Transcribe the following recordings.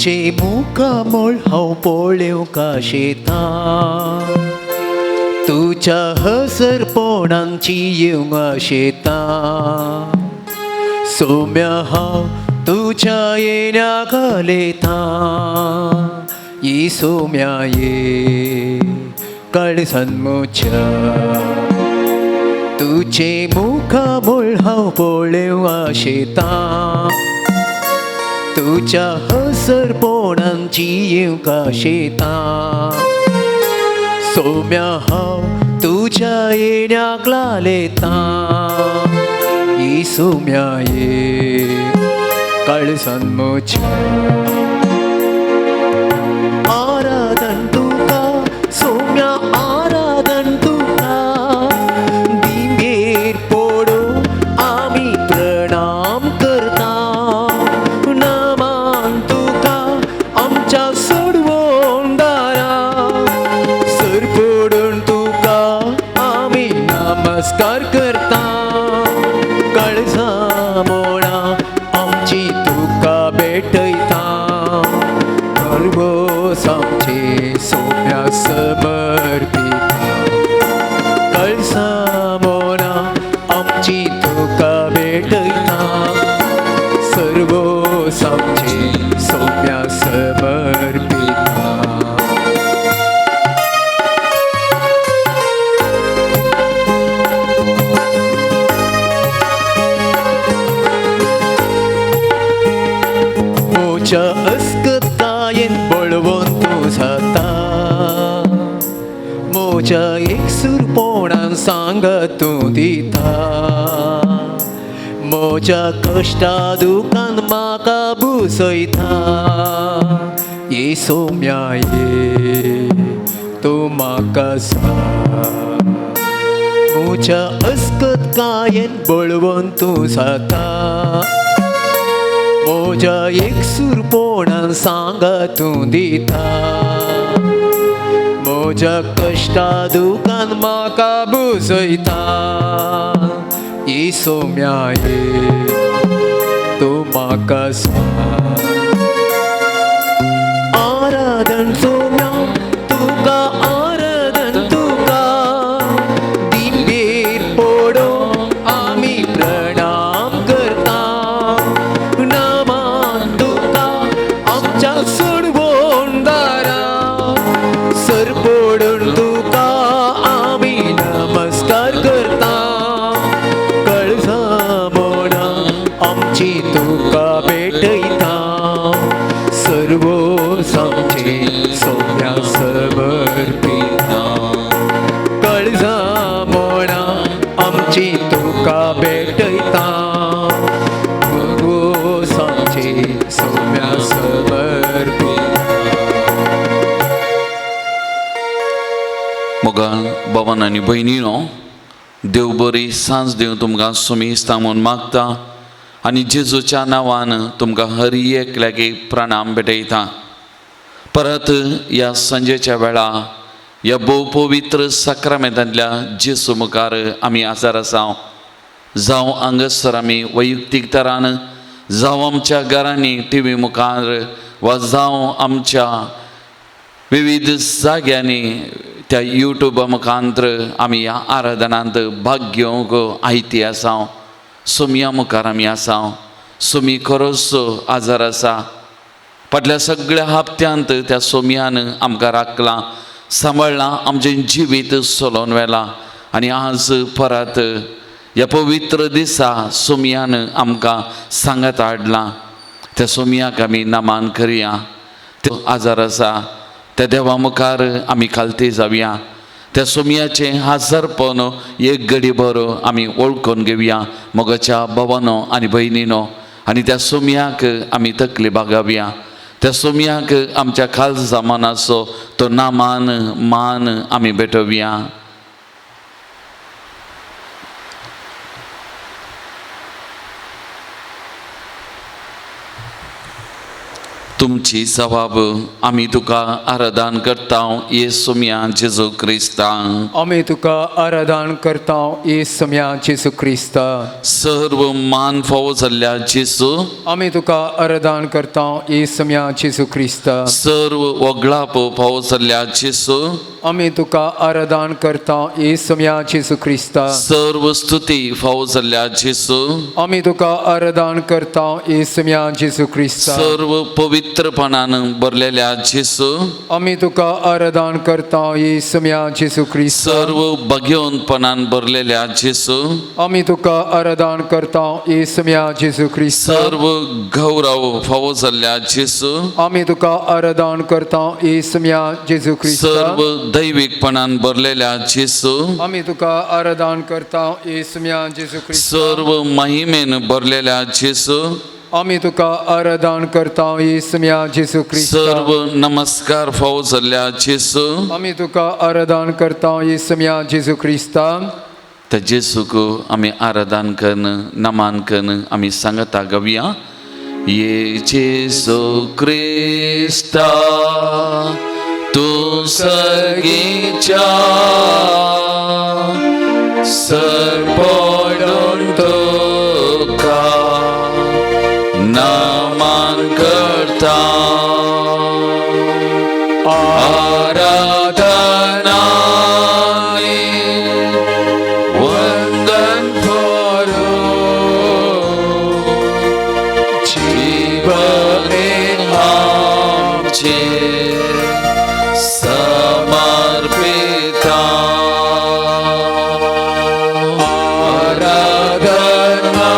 तुजे मुखामळ हांव पळोवंक आशेतां, तुज्या हसरपणांची येवंक आशेतां. सोम्या हांव तुज्या येण्या घालयतां, ये सोम्या ये काळजान म्हज्या. तुजे मुखामळ हांव पळोवंक आशेतां, तुज्या हसरपणांची येवंक आशेतां. सोम्या हांव तुज्या येण्याक लालेतां, ये सोम्या ये काळजान म्हज्या. आराधन तुका सोम्या आराधन तुका, दिंबेर पडून आमी प्रणाम करता. नमान तुका आमच्या सोडवणदारा, सर पडून तुका आमी नमस्कार करता. काळजा मोळा आमची तुका भेटयता, सर्वोस आमचे सोम्या समर्पिता. काळजा मोळा आमची तुका भेटयता, सर्वोस आमचे सोम्या समर्पिता. म्हज्या अस्कतायेन बळवंत तूं जाता, म्हज्या एकसुरपणान सांगत तूं दिता. म्हज्या कश्टा दुखान म्हाका बुसयता, ये सोम्या ये तूं म्हाका सांग. म्हज्या अस्कतकायेन बळवंत तूं जाता, म्हज्या एकसुरपणान सांगत तूं दिता. म्हज्या कश्टा दुखान म्हाका बुजयता, ये सोम्या ये तूं म्हाका सांग. आराधन सोम्या तुका आराधन तुका, दिंबेर पडून आमी प्रणाम करता. नमान तुका आमच्या सोडवणदारा, सर पडून तुका आमी नमस्कार करता. काळजा मोळा आमची तुका भेटयता, सर्वोस आमचे सोम्या समर्पिता. काळजा मोळा आमची तुका भेटयता, सर्वोस आमचे सोम्या समर्पिता. मोगाळ बाबान आनी भयणीनो, देव बरी सांज दिवं तुमकां सुमेस्ता म्हूण मागता आनी जेजूच्या नांवान तुमकां हर एकल्याक प्रणाम भेटयता. परत ह्या सांजेच्या वेळा ह्या भोव पवित्र साक्रामेंतांतल्या जेजू मुखार आमी आजार आसा. जावं हांगासर आमी वैयक्तीक तरान, जावं आमच्या घरांनी टी व्ही मुखार, वा जावं आमच्या विविध जाग्यांनी त्या युट्यूबा मुखांत्र आमी ह्या आराधनांत भाग घेवंक आयती आसा. सोमया मुखार आमी आसा. सोमी खरोच आजार आसा. फाटल्या सगळ्या हप्त्यांत त्या सोमयान आमकां राखलां, सांबाळ्ळां, आमचें जिवीत चलोवन व्हेलां आनी आज परत ह्या पवित्र दिसा सोमयान आमकां सांगात हाडलां. त्या सोमयाक आमी नमान करया. तो आजार आसा त्या देवा मुखार आमी खालती जावया. त्या सोमयाचें हाजरपण एक घडी भर आमी वळखून घेवया मोगाच्या भावानो आनी भयणीनो, आनी त्या सोमयाक आमी तकली बागावया. त्या सोमयाक आमच्या खालसा मनाचो तो नामान मान आमी भेटोवया. तुमची जबाब आमी तुका आराधन करता येसुम्या जेजू क्रिस्ता। आमी तुका आराधन करता येसुम्या जेजू क्रिस्ता। सर्व मान फावो जाल्ल्या जेजू आमी तुका आराधन करता येसुम्या जेजू क्रिस्ता। सर्व वगळाप फावो जाल्ल्या जेजू आमी तुका आराधन करता येसुम्या जेजू क्रिस्ता। सर्व स्तुती फावो जाल्ल्या जेजू आमी तुका आराधन करता येसुम्या जेजू क्रिस्ता। सर्व पवित्रपणान भरलेल्या जेजू आमी तुका आराधन करता येसुम्या जेजू क्रिस्ता। सर्व भाग्यवंतपणान भरलेल्या जेजू आमी तुका आराधन करता येसुम्या जेजू क्रिस्ता। सर्व गौरव फावो जाल्ल्या जेजू आमी तुका आराधन करता येसुम्या जेजू क्रिस्ता। सर्व दैविकपणान भरलेल्या जेजू आमी तुका आराधन करता येसुम्या जेजू क्रिस्ता। सर्व महिमेन भरलेल्या जेजू आमी तुका आराधन करता येसुम्या जेजू क्रिस्ता। सर्व नमस्कार फावो जाल्ल्या जेजू आमी तुका आराधन करता येसुम्या जेजू क्रिस्ता। त्या जेजूक आमी आराधन करून नमन करून आमी सांगता गावया। ये जेजू क्रिस्ता तूं सर्गीच्या सरपडून तुका नमन करता। आराधना वंदन करो जीवने आमचे समर्पिता। आराधना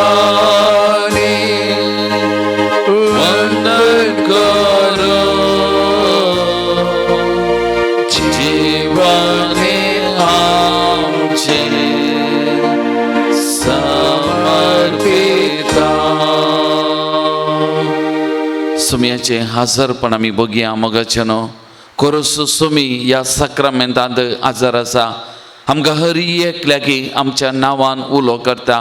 वंदन करो जीवने आमचे समर्पिता। सुम्याचे हाजरपण आमी बघया मोगाचे न्हू कोरस सुमी ह्या साक्रामेंतांत आजार आसा। आमकां हरी एकल्याकी आमच्या नांवान उलो करता,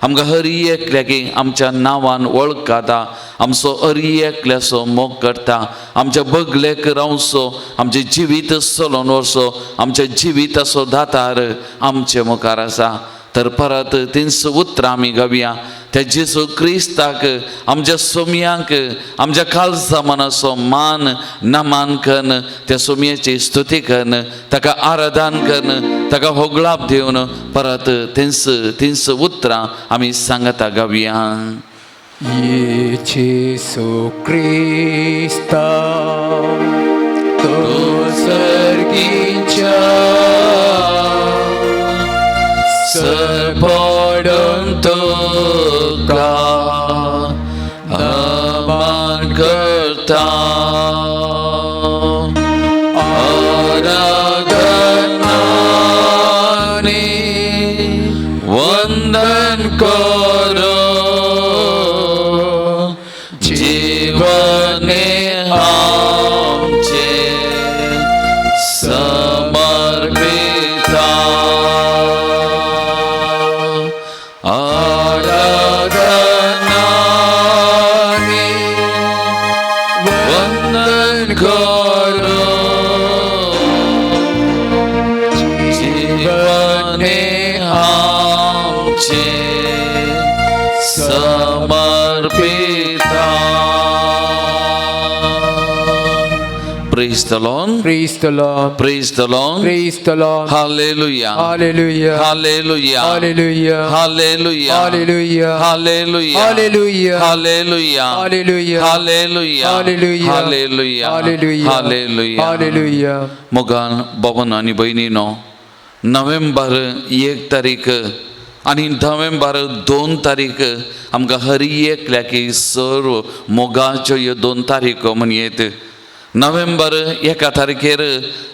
आमकां हरी एकल्याकी आमच्या नांवान वळखता, आमचो हरी एकल्याचो मोग करता, आमच्या बगलेक रावचो, आमचें जिवीत चलोवन व्हरचो, आमच्या जिविताचो दातार आमचे मुखार आसा। तर परत तींच उतरां आमी गावया। त्या जेजू क्रिस्ताक आमच्या सोमयांक आमच्या काळजा मनाचो मान नमान करून त्या सोमयाची स्तुती करून ताका आराधन करून ताका होगळाप दिवन परत तींच तींच उतरां आमी सांगता गावया। ये जेजू क्रिस्ता तूं सर्गीच्या सरपडून तुका नमन करता। आराधना वंदन करो जीवने आमचे समर्पिता। आराधना वंदन करो जीवने आमचे समर्पिता। Praise the Lord. Praise the Lord. Praise the Lord. Praise the Lord. Hallelujah. Hallelujah. Hallelujah. Hallelujah. Hallelujah. Hallelujah. Hallelujah. Hallelujah. Hallelujah. Hallelujah. Hallelujah. Hallelujah. Hallelujah. Hallelujah. Hallelujah. Hallelujah. मोगान बाबांनो आनी भयणीनो नोव्हेंबर 1 तारीख आनी नोव्हेंबर 2 तारीख आमकां हर एकल्याक सर्व मोगाच्यो ह्यो 2 तारीखो म्हणयेत। नोव्हेंबर 1 तारखेर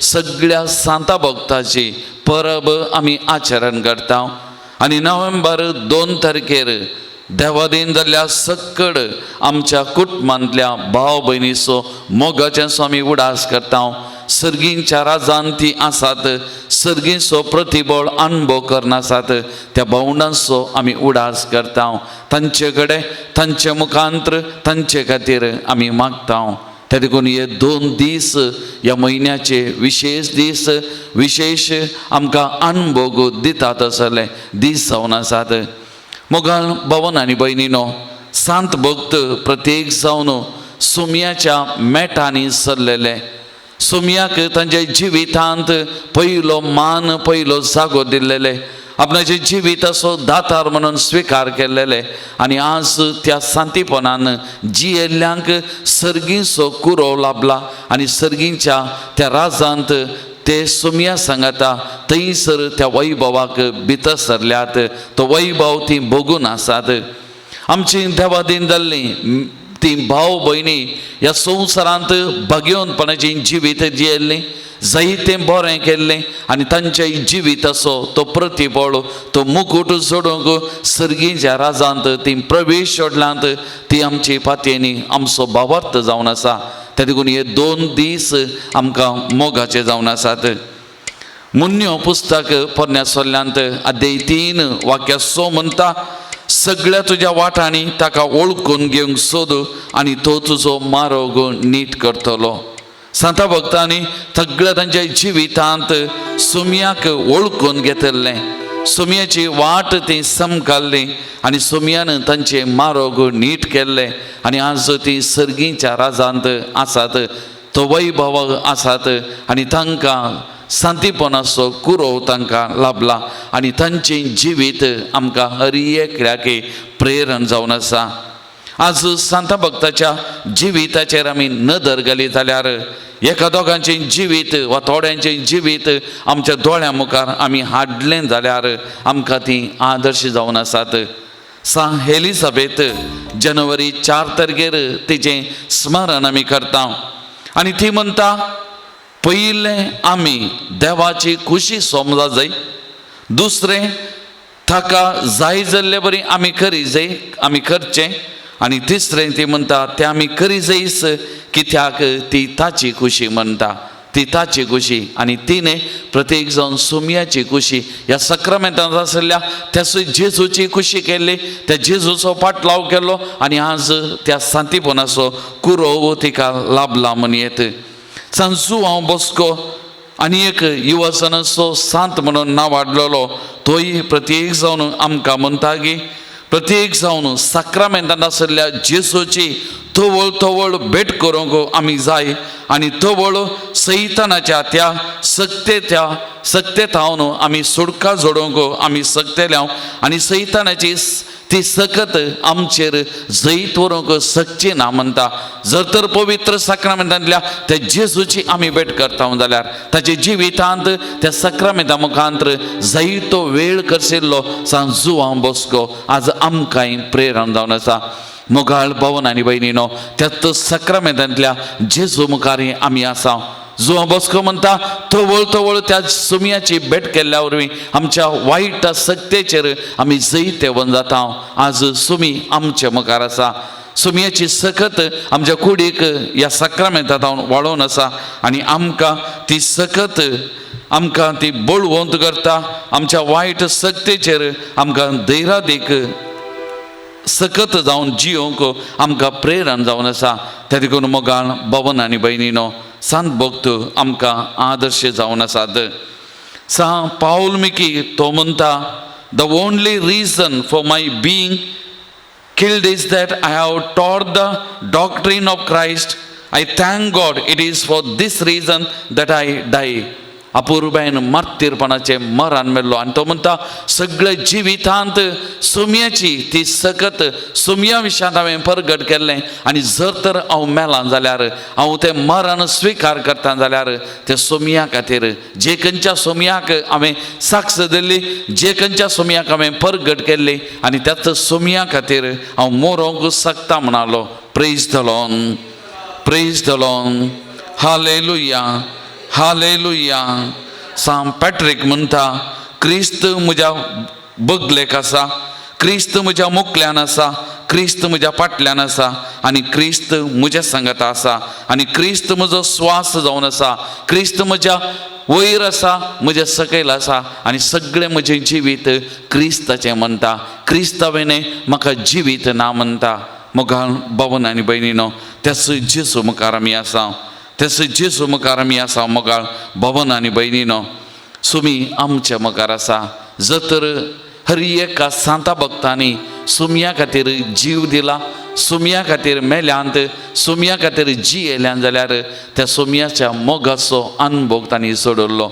सगळ्या सांता भक्ताची परब आमी आचरण करता आनी नोव्हेंबर 2 तारखेर देवादीन जाल्ल्या सक्कड आमच्या कुटुंबांतल्या भाव भयणीचो मोगाचें आमी उडास करता। सर्गींच्या राजान ती आसात, सर्गींचो प्रतिबळ अनुभव करनासात त्या भावंडांचो आमी उडास करता। तांचे कडेन तांचे मुखांत्र तांचे खातीर आमी मागता। त्या देखून हे 2 दीस ह्या म्हयन्याचे विशेश दीस, विशेश आमकां अनभोग दितात असले दीस जावन आसात. मोगाळ भवन आनी भयणीनो, सांत भक्त प्रत्येक जावन सुमयाच्या मेटांनी सरलेले. सुमयाक तांच्या जिवितांत पयलो मान, पयलो जागो दिल्लेले, आपणाचे जिविताचो दातार म्हणून स्विकार केल्लेले आनी आज त्या सांतीपणान जियेल्ल्यांक सर्गीचो कुरोव लाबला आनी सर्गीच्या त्या राजांत ते सुमया सांगाता थंयसर त्या वैभवाक भितर सरल्यात. तो वैभव ती भोगून आसात. आमची देवादीन जाल्लीं ती भाव भयणी ह्या संवसारांत भाग्यवंतपणाची जिवीत जियेल्लीं, जायतें बरें केल्लें आनी तांच्या जिविताचो तो प्रतिफळ, तो मुकूट जोडूंक सर्गीच्या राजांत ती प्रवेश सोडल्यांत. ती आमची पातयेनी आमचो भावार्थ जावन आसा. त्या देखून हे 2 दीस आमकां मोगाचे जावन आसात. मुन्यो पुस्तक पोरण्या सोल्ल्यांत अध्याय 3 वाक्य 6 म्हणटा, सगळ्या तुज्या वाटांनी ताका वळखून घेवंक सोद आनी तो तुजो मार्ग नीट करतलो. सांता भक्तांनी सगळ्या तांच्या जिवितांत सुमयाक वळखून घेतिल्लें, सुमयाची वाट ती समकाडली आनी सुमयान तांचे मार्ग नीट केल्ले आनी आज ती सर्गीच्या राजांत आसात, तो वैभव आसात आनी तांकां सांतीपणाचो कुरोव तांकां लाबला आनी तांचें जिवीत आमकां हर एकल्याक प्रेरण जावन आसा. आज सांता भक्ताच्या जिविताचेर आमी नदर घाली जाल्यार एका दोगांचें जिवीत वा थोड्यांचें जिवीत आमच्या दोळ्यां मुखार आमी हाडलें जाल्यार आमकां ती आदर्श जावन आसात. सांत एलिजाबेथ जानेवारी 4 तारखेर तिचें स्मरण आमी करता आनी ती म्हणटा, पयलें आमी देवाची खुशी समजा जाय, दुसरें ताका जाय जाल्ले बरी आमी करी जाय, आमी करचें, आनी तिसरें ती म्हणटा तें आमी करी जायच कित्याक ती ताची खुशी म्हणटा, ती ताची खुशी. आनी तिणें प्रत्येक जावन सुमयाची खुशी ह्या सक्रामेंतांत आशिल्ल्या त्या जेजूची खुशी केल्ली, त्या जेजूचो पाटलाव केलो आनी आज त्या सांतीपणाचो कुरोव तिका लाबला म्हण येत. सांत जुआंव बॉस्को आनी एक युवजनाचो सांत म्हणून नांव वाडलेलो, तोय प्रत्येक जावन आमकां म्हणटा की प्रत्येक जावन साक्रामेंतांत आशिल्ल्या जेजूची तवळ तवळ भेट करूंक आमी जाय आनी तवळ सैतानाच्या त्या सक्ते थावन आमी सुटका जोडूंक आमी सक्तेले आनी सैतानाची ती सकत आमचेर जैत व्हरूंक सकची ना म्हणटा. जर तर पवित्र साक्रामेंतांतल्या त्या जेजूची आमी भेट करता जाल्यार ताच्या जिवितांत त्या साक्रामेंता मुखांत जायतो वेळ करशिल्लो सांत जुआंव बॉस्को आज आमकांय प्रेरण जावन आसा. मोगाळ भवन आनी भयणीनो, त्याच साक्रामेंतांतल्या जेजू मुखार आमी आसा. जुआंव बॉस्को म्हणटा, तवळ तवळ त्या सुमयाची भेट केल्ल्या वरवीं आमच्या वायट सक्तेचेर आमी जैतेवन जाता. आज सुमी आमचे मुखार आसा, सुमयाची सकत आमच्या कुडीक ह्या साक्रामेंतांत वाडोवन आसा आनी आमकां ती सकत आमकां ती बळवंत करता. आमच्या वायट सक्तेचेर आमकां धैर्यादीक सकत जावन जियोंक आमकां प्रेरण जावन आसा. त्या देखून मोगाळ भवन आनी भयणीनो, सांत भक्त आमकां आदर्श जावन आसात. सांत पावल मिकी तो म्हणटा, the only reason for my being killed is that I have taught the doctrine of Christ. I thank God it is for this reason that I die. अपुरबायेन मार्तीरपणाचें मरण मेल्लो आनी तो म्हणटा सगळ्या जिवितांत सुमयाची ती सकत सुमया विशयांत हांवें परगट केल्लें आनी जर तर हांव मेलां जाल्यार हांव तें मरण स्विकार करता जाल्यार तें सुमया खातीर, जे खंयच्या सुमयाक हांवें साक्ष दिल्ली, जे खंयच्या सुमयाक हांवें परगट केल्ली आनी त्याच सुमया खातीर हांव मरोंक शकता म्हणालो. Praise the Lord, praise the Lord, hallelujah, hallelujah. सांत पॅट्रीक म्हणटा, क्रिस्त म्हज्या बगलेक आसा, क्रिस्त म्हज्या मुखल्यान आसा, क्रिस्त म्हज्या फाटल्यान आसा आनी क्रिस्त म्हज्या सांगाता आसा आनी क्रिस्त म्हजो स्वास जावन आसा, क्रिस्त म्हज्या वयर आसा, म्हज्या सकयल आसा आनी सगळें म्हजें जिवीत क्रिस्ताचें म्हणटा. क्रिस्तावेने म्हाका जिवीत ना म्हणटा. मोगाळ बावन आनी भयणीनो, त्याच जेजू मुखार आमी आसा, त्याच जेजू मुखार आमी आसा। मोगाळ बावन आनी भयणीनो, सुमी आमच्या मुखार आसा। जर तर हर एका सांता भक्तांनी सुमया खातीर जीव दिला, सुमया खातीर मेल्यांत, सुमया खातीर जियेल्यान जाल्यार त्या सुमयाच्या मोगाचो अनुभव तांणी सोडलो।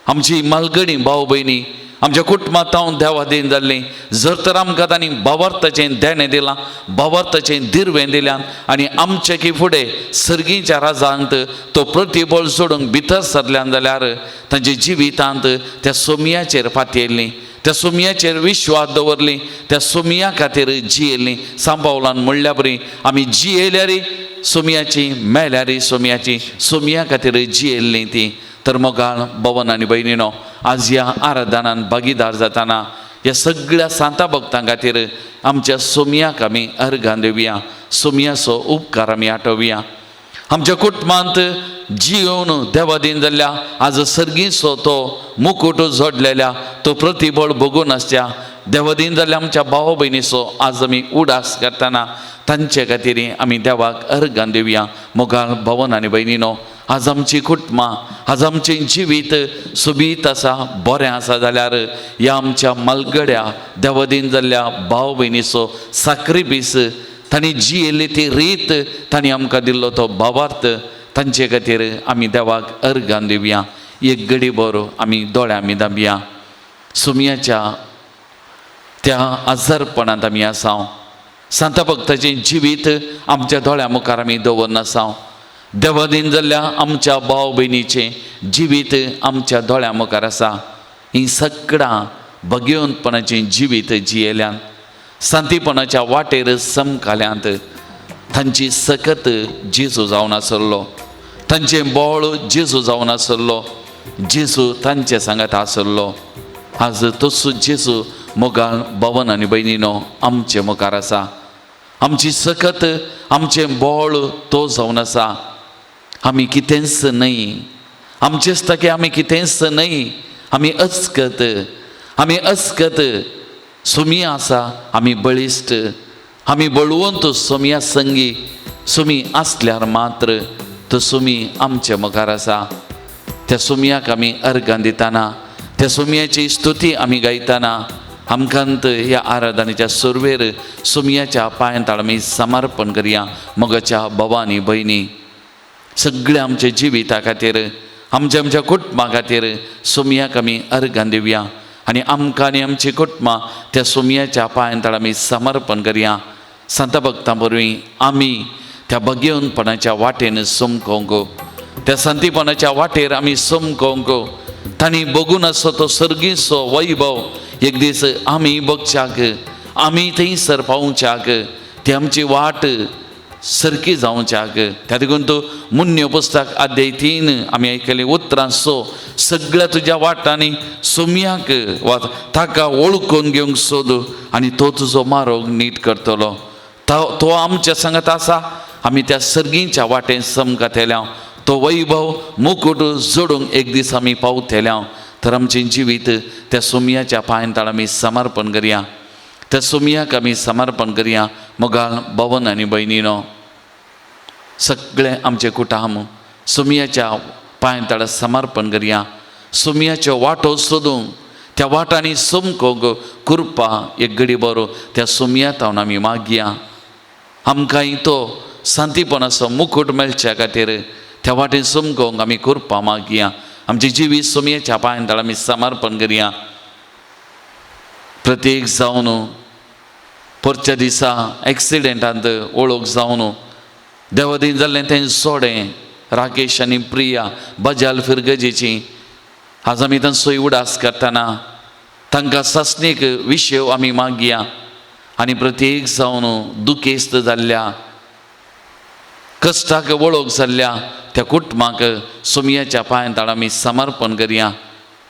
आमची मालगडी भाव भयणी आमच्या कुटुंबांत हांव देवादीन जाल्लीं, जर तर आमकां तांणी भावार्थाचें देणें दिलां, भावार्थाचें दिरवें दिल्यान आनी आमचे की फुडें सर्गीच्या राजांत तो प्रतिबळ सोडूंक भितर सरल्यान जाल्यार तांच्या जिवितांत त्या सोमयाचेर फातयल्लीं, त्या सोमयाचेर विश्वास दवरली, त्या सोमया खातीर जियेल्लीं। सांबावलान म्हणल्या बरी आमी जियेल्यारी सोमयाची, मेल्यारी सोमयाची, सोमया खातीर जियेल्लीं ती। तर मोगाळ भवन आनी भयणीनो, आज ह्या आराधनान भागीदार जाताना ह्या सगळ्या सांता भक्तां खातीर आमच्या सोमयाक आमी अर्घां दिवया, सोमयाचो उपकार आमी आठोवया। आमच्या कुटुंबांत जियोवन देवादीन जाल्ल्या आज सर्गीचो तो मुकुट जोडलेल्या तो प्रतिबळ भोगून आसच्या देवादीन जाल्ल्या आमच्या भाव भयणीचो आज आमी उडास करतना तांचे खातीर आमी देवाक अर्घां दिवया। मोगाळ भवन आनी भयणीनो, आज आमची कुटुंबां, आज आमचें जिवीत सोबीत आसा, बरें आसा जाल्यार ह्या आमच्या मालगड्या देवादीन जाल्ल्या भाव भयणीचो साक्रिफीस, तांणी जियेल्ली ती रीत, तांणी आमकां दिल्लो तो भावार्थ, तांचे खातीर आमी देवाक अर्घां दिवया। एक घडी बरो आमी दोळ्या आमी दामया। सुमयाच्या त्या आजारपणांत आमी आसा, सांता भक्ताचें जिवीत आमच्या दोळ्या मुखार आमी दवरना आसा। देवादीन जाल्ल्या आमच्या भाव भयणीचें जिवीत आमच्या दोळ्या मुखार आसा। हीं सगळां भगवंतपणाचें जिवीत जियेल्यान, सांतीपणाच्या वाटेर समकाल्यांत तांची सकत जेजू जावन आसलो, तांचें बळ जेजू जावन आसलो, जेजू तांचे सांगात आसलो। आज तसो जेजू मोगाळ भवन आनी भयणीनो आमचे मुखार आसा। आमची सकत, आमचें बळ तो जावन आसा। आमी कितेंच न्हय, आमचेच ताके आमी कितेंच न्हय, आमी अस्कत, आमी अस्कत। सुमी आसा, आमी बळिश्ट, आमी बळवंत सोमया संगी। सुमी आसल्यार मात्र तो सुमी आमचे मुखार आसा। त्या सुमयाक आमी अर्घां दितना, त्या सुमयाची स्तुती आमी गायतना आमकांत ह्या आराधनेच्या सुरवेर सुमयाच्या पांयांत आमी समर्पण करया। मोगाच्या भावानी भयणी, सगळ्या आमच्या जिविता खातीर, आमच्या आमच्या कुटुंबा खातीर सुमयाक आमी अर्घां दिवया आनी आमकां आनी आमची कुटुंबां त्या सुमयाच्या पांयांत आमी समर्पण करया। सांता भक्तां वरवीं आमी त्या भगवंतपणाच्या वाटेन समकोंक, त्या सांतीपणाच्या वाटेर आमी समकोंक, तांणी बघून आसो तो सर्गीचो वैभव एक दीस आमी बगच्याक, आमी थंयसर पावच्याक, ती आमची वाट सारकी जावच्याक। त्या देखून तो मुन्य पुस्तक अध्याय 3 आमी आयकली उतरां सो सगळ्या तुज्या वाटांनी सोमयाक वा ताका वळखून घेवंक सोद आनी तो तुजो मार्ग नीट करतलो। तो आमच्या सांगत आसा, आमी त्या सर्गीच्या वाटेन समकातेल्या तो वैभव मुकुट जोडूंक एक दीस आमी पावतेल्या। तर आमचें जिवीत त्या सोमयाच्या पांयांत आमी समर्पण करया, त्या सोमयाक आमी समर्पण करया। मोगाळ भवन आनी भयणीनो, सगळें आमचें कुटुंब सोमयाच्या पांयांत समर्पण करया। सोमयाच्यो वाटो सोदूंक, त्या वाटांनी समकोंक कृपा एक घडी बरो त्या सोमया तावन आमी मागया। आमकांय तो सांतीपणाचो मुकुट मेळच्या खातीर त्या वाटेन समकोंक आमी कृपा मागया। आमचें जिवीत सोमयाच्या पांयांत आमी समर्पण करया। प्रत्येक जावन परच्या दिसा एक्सिडेंटांत वळख जावन देवादीन जाल्लें तें सोडें राकेश आनी प्रिया बजाल फिरगजेची आज आमी तांचो उडास करतना तांकां सासणीक विशय आमी मागया आनी प्रत्येक जावन दुखेस्त जाल्ल्या कश्टाक वळख जाल्ल्या त्या कुटुंबाक सोमयाच्या पांयांत आमी समर्पण करया।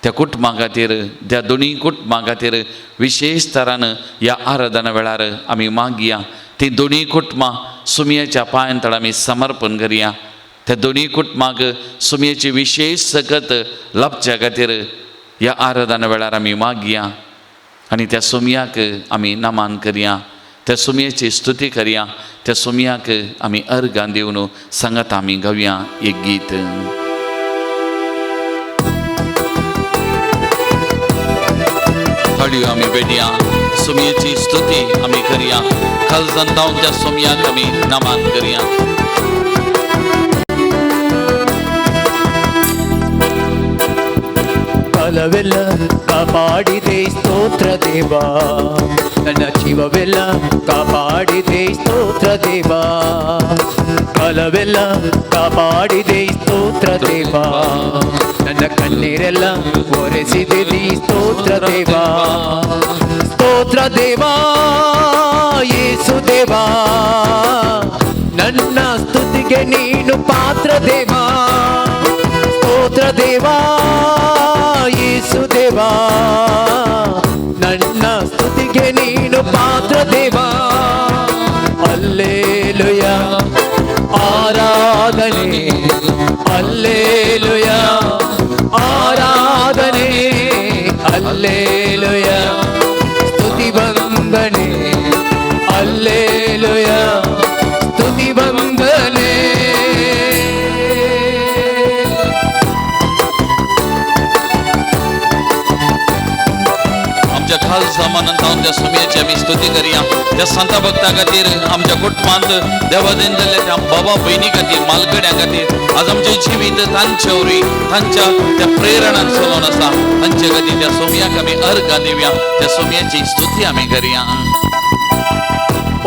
त्या कुटुंबा खातीर, त्या दोनूय कुटुंबां खातीर विशेश तरान ह्या आराधना वेळार आमी मागया। ती दोनूय कुटुंबां सोमयाच्या पांयांत आमी समर्पण करया। त्या दोनूय कुटुंबांक सोमयाची विशेश सकत लाभच्या खातीर ह्या आराधना वेळार आमी मागया आनी त्या सोमयाक आमी नमन करया, त्या सोमयेची स्तुती करया, त्या सोमयाक आमी अर्गां दिवन सांगात आमी गावया एक गीत. थाळयो आमी पेटया, सोमयेची स्तुती आमी करया, खालसान जावन त्या सोमयाक आमी नमन करया. ಕಾಲವೆಲ್ಲ ಕಾಪಾಡಿದೆ ಸ್ತೋತ್ರ ದೇವಾ, ನನ್ನ ಜೀವವೆಲ್ಲ ಕಾಪಾಡಿದೆ ಸ್ತೋತ್ರ ದೇವಾ. ಕಾಲವೆಲ್ಲ ಕಾಪಾಡಿದೆ ಸ್ತೋತ್ರ ದೇವಾ, ನನ್ನ ಕಣ್ಣೀರೆಲ್ಲ ಒರೆಸಿದೆ ಸ್ತೋತ್ರ ದೇವಾ. ಸ್ತೋತ್ರ ದೇವಾ ಯೇಸು ದೇವಾ, ನನ್ನ ಸ್ತುತಿಗೆ ನೀನು ಪಾತ್ರ ದೇವಾ. ಸ್ತೋತ್ರ ದೇವಾ ಯೇಸು ದೇವಾ, ನನ್ನ ಸ್ತುತಿಗೆ ನೀನು ಪಾತ್ರ ದೇವಾ. ಅಲ್ಲೇಲುಯಾ ಆರಾಧನೆ, ಅಲ್ಲೇಲುಯಾ ಆರಾಧನೆ, ಅಲ್ಲೇಲುಯಾ ಸ್ತುತಿ ವಂದನೆ, ಅಲ್ಲೇಲುಯಾ ಸ್ತುತಿ ವಂದನೆ. आमच्या खालसा मनान जावन त्या सोमयेची आमी स्तुती करया. त्या संता भक्ता खातीर, आमच्या कुटुंबांत देवादेन जाल्ल्या त्या बाबा भयणी खातीर, मालगड्यां खातीर, आज आमचें जिवीत तांचे वरवीं, तांच्या त्या प्रेरणान चलोवन आसा, तांचे खातीर त्या सोमयाक आमी अर्गां दिवया, त्या सोमयेची स्तुती आमी करया.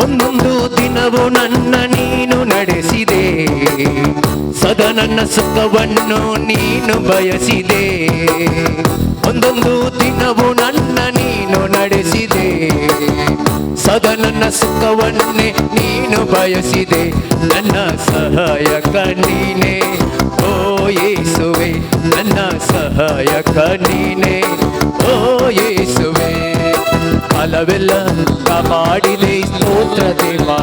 ಒಂದೊಂದು ದಿನವೂ ನನ್ನ ನೀನು ನಡೆಸಿದೆ, ಸದಾ ನನ್ನ ಸುಖವನ್ನು ನೀನು ಬಯಸಿದೆ. ಒಂದೊಂದು ದಿನವೂ ನನ್ನ ನೀನು ನಡೆಸಿದೆ, ಸದಾ ನನ್ನ ಸುಖವನ್ನೇ ನೀನು ಬಯಸಿದೆ. ನನ್ನ ಸಹಾಯಕ ನೀನೇ ಓ ಯೇಸುವೆ, ನನ್ನ ಸಹಾಯಕ ನೀನೇ ಓ ಯೇಸುವೆ. ಕಾಲವೆಲ್ಲ ಕಾಪಾಡಿದೆ ಸ್ತೋತ್ರ ದೇವಾ,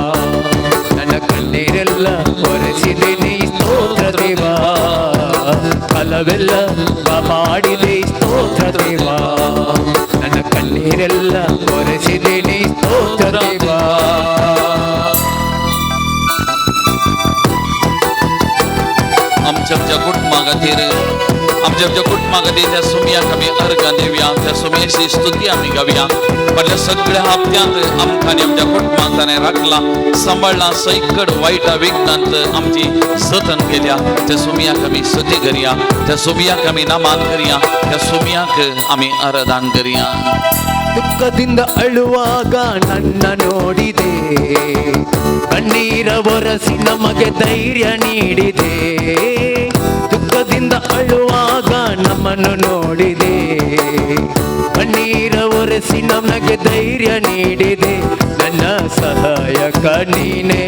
ನನ್ನ ಕಣ್ಣೀರೆಲ್ಲ ಒರೆಸಿದೆ ನೀ ಸ್ತೋತ್ರ ದೇವಾ. ಕಾಲವೆಲ್ಲ ಕಾಪಾಡಿದೆ ಸ್ತೋತ್ರ ದೇವಾ, ನನ್ನ ಕಣ್ಣೀರೆಲ್ಲ ಒರೆಸಿದೆ ನೀ ಸ್ತೋತ್ರ ದೇವಾ. आमच्या आमच्या कुटुंबा खातीर, आमच्या आमच्या कुटुंबा खातीर त्या सोमयाक आमी अर्गां दिवया, त्या सोमयेची स्तुती आमी गावया. फाटल्या सगळ्या हप्त्यांत आमकां आनी आमच्या कुटुंबाक ताणें राखला, सांबाळ्ळा, सैकड वायटा विघ्नांत आमची जतन केल्या. त्या सोमयाक आमी स्तुती करया, त्या सोमयाक आमी नमन करया, त्या सोमयाक आमी आराधन करया. ದುಃಖದಿಂದ ಅಳುವಾಗ ನನ್ನ ನೋಡಿದೆ, ಕಣ್ಣೀರ ಒರೆಸಿ ನಮಗೆ ಧೈರ್ಯ ನೀಡಿದೆ. ದುಃಖದಿಂದ ಅಳುವಾಗ ನಮ್ಮನ್ನು ನೋಡಿದೆ, ಕಣ್ಣೀರ ಒರೆಸಿ ನಮಗೆ ಧೈರ್ಯ ನೀಡಿದೆ. ನನ್ನ ಸಹಾಯಕ ನೀನೇ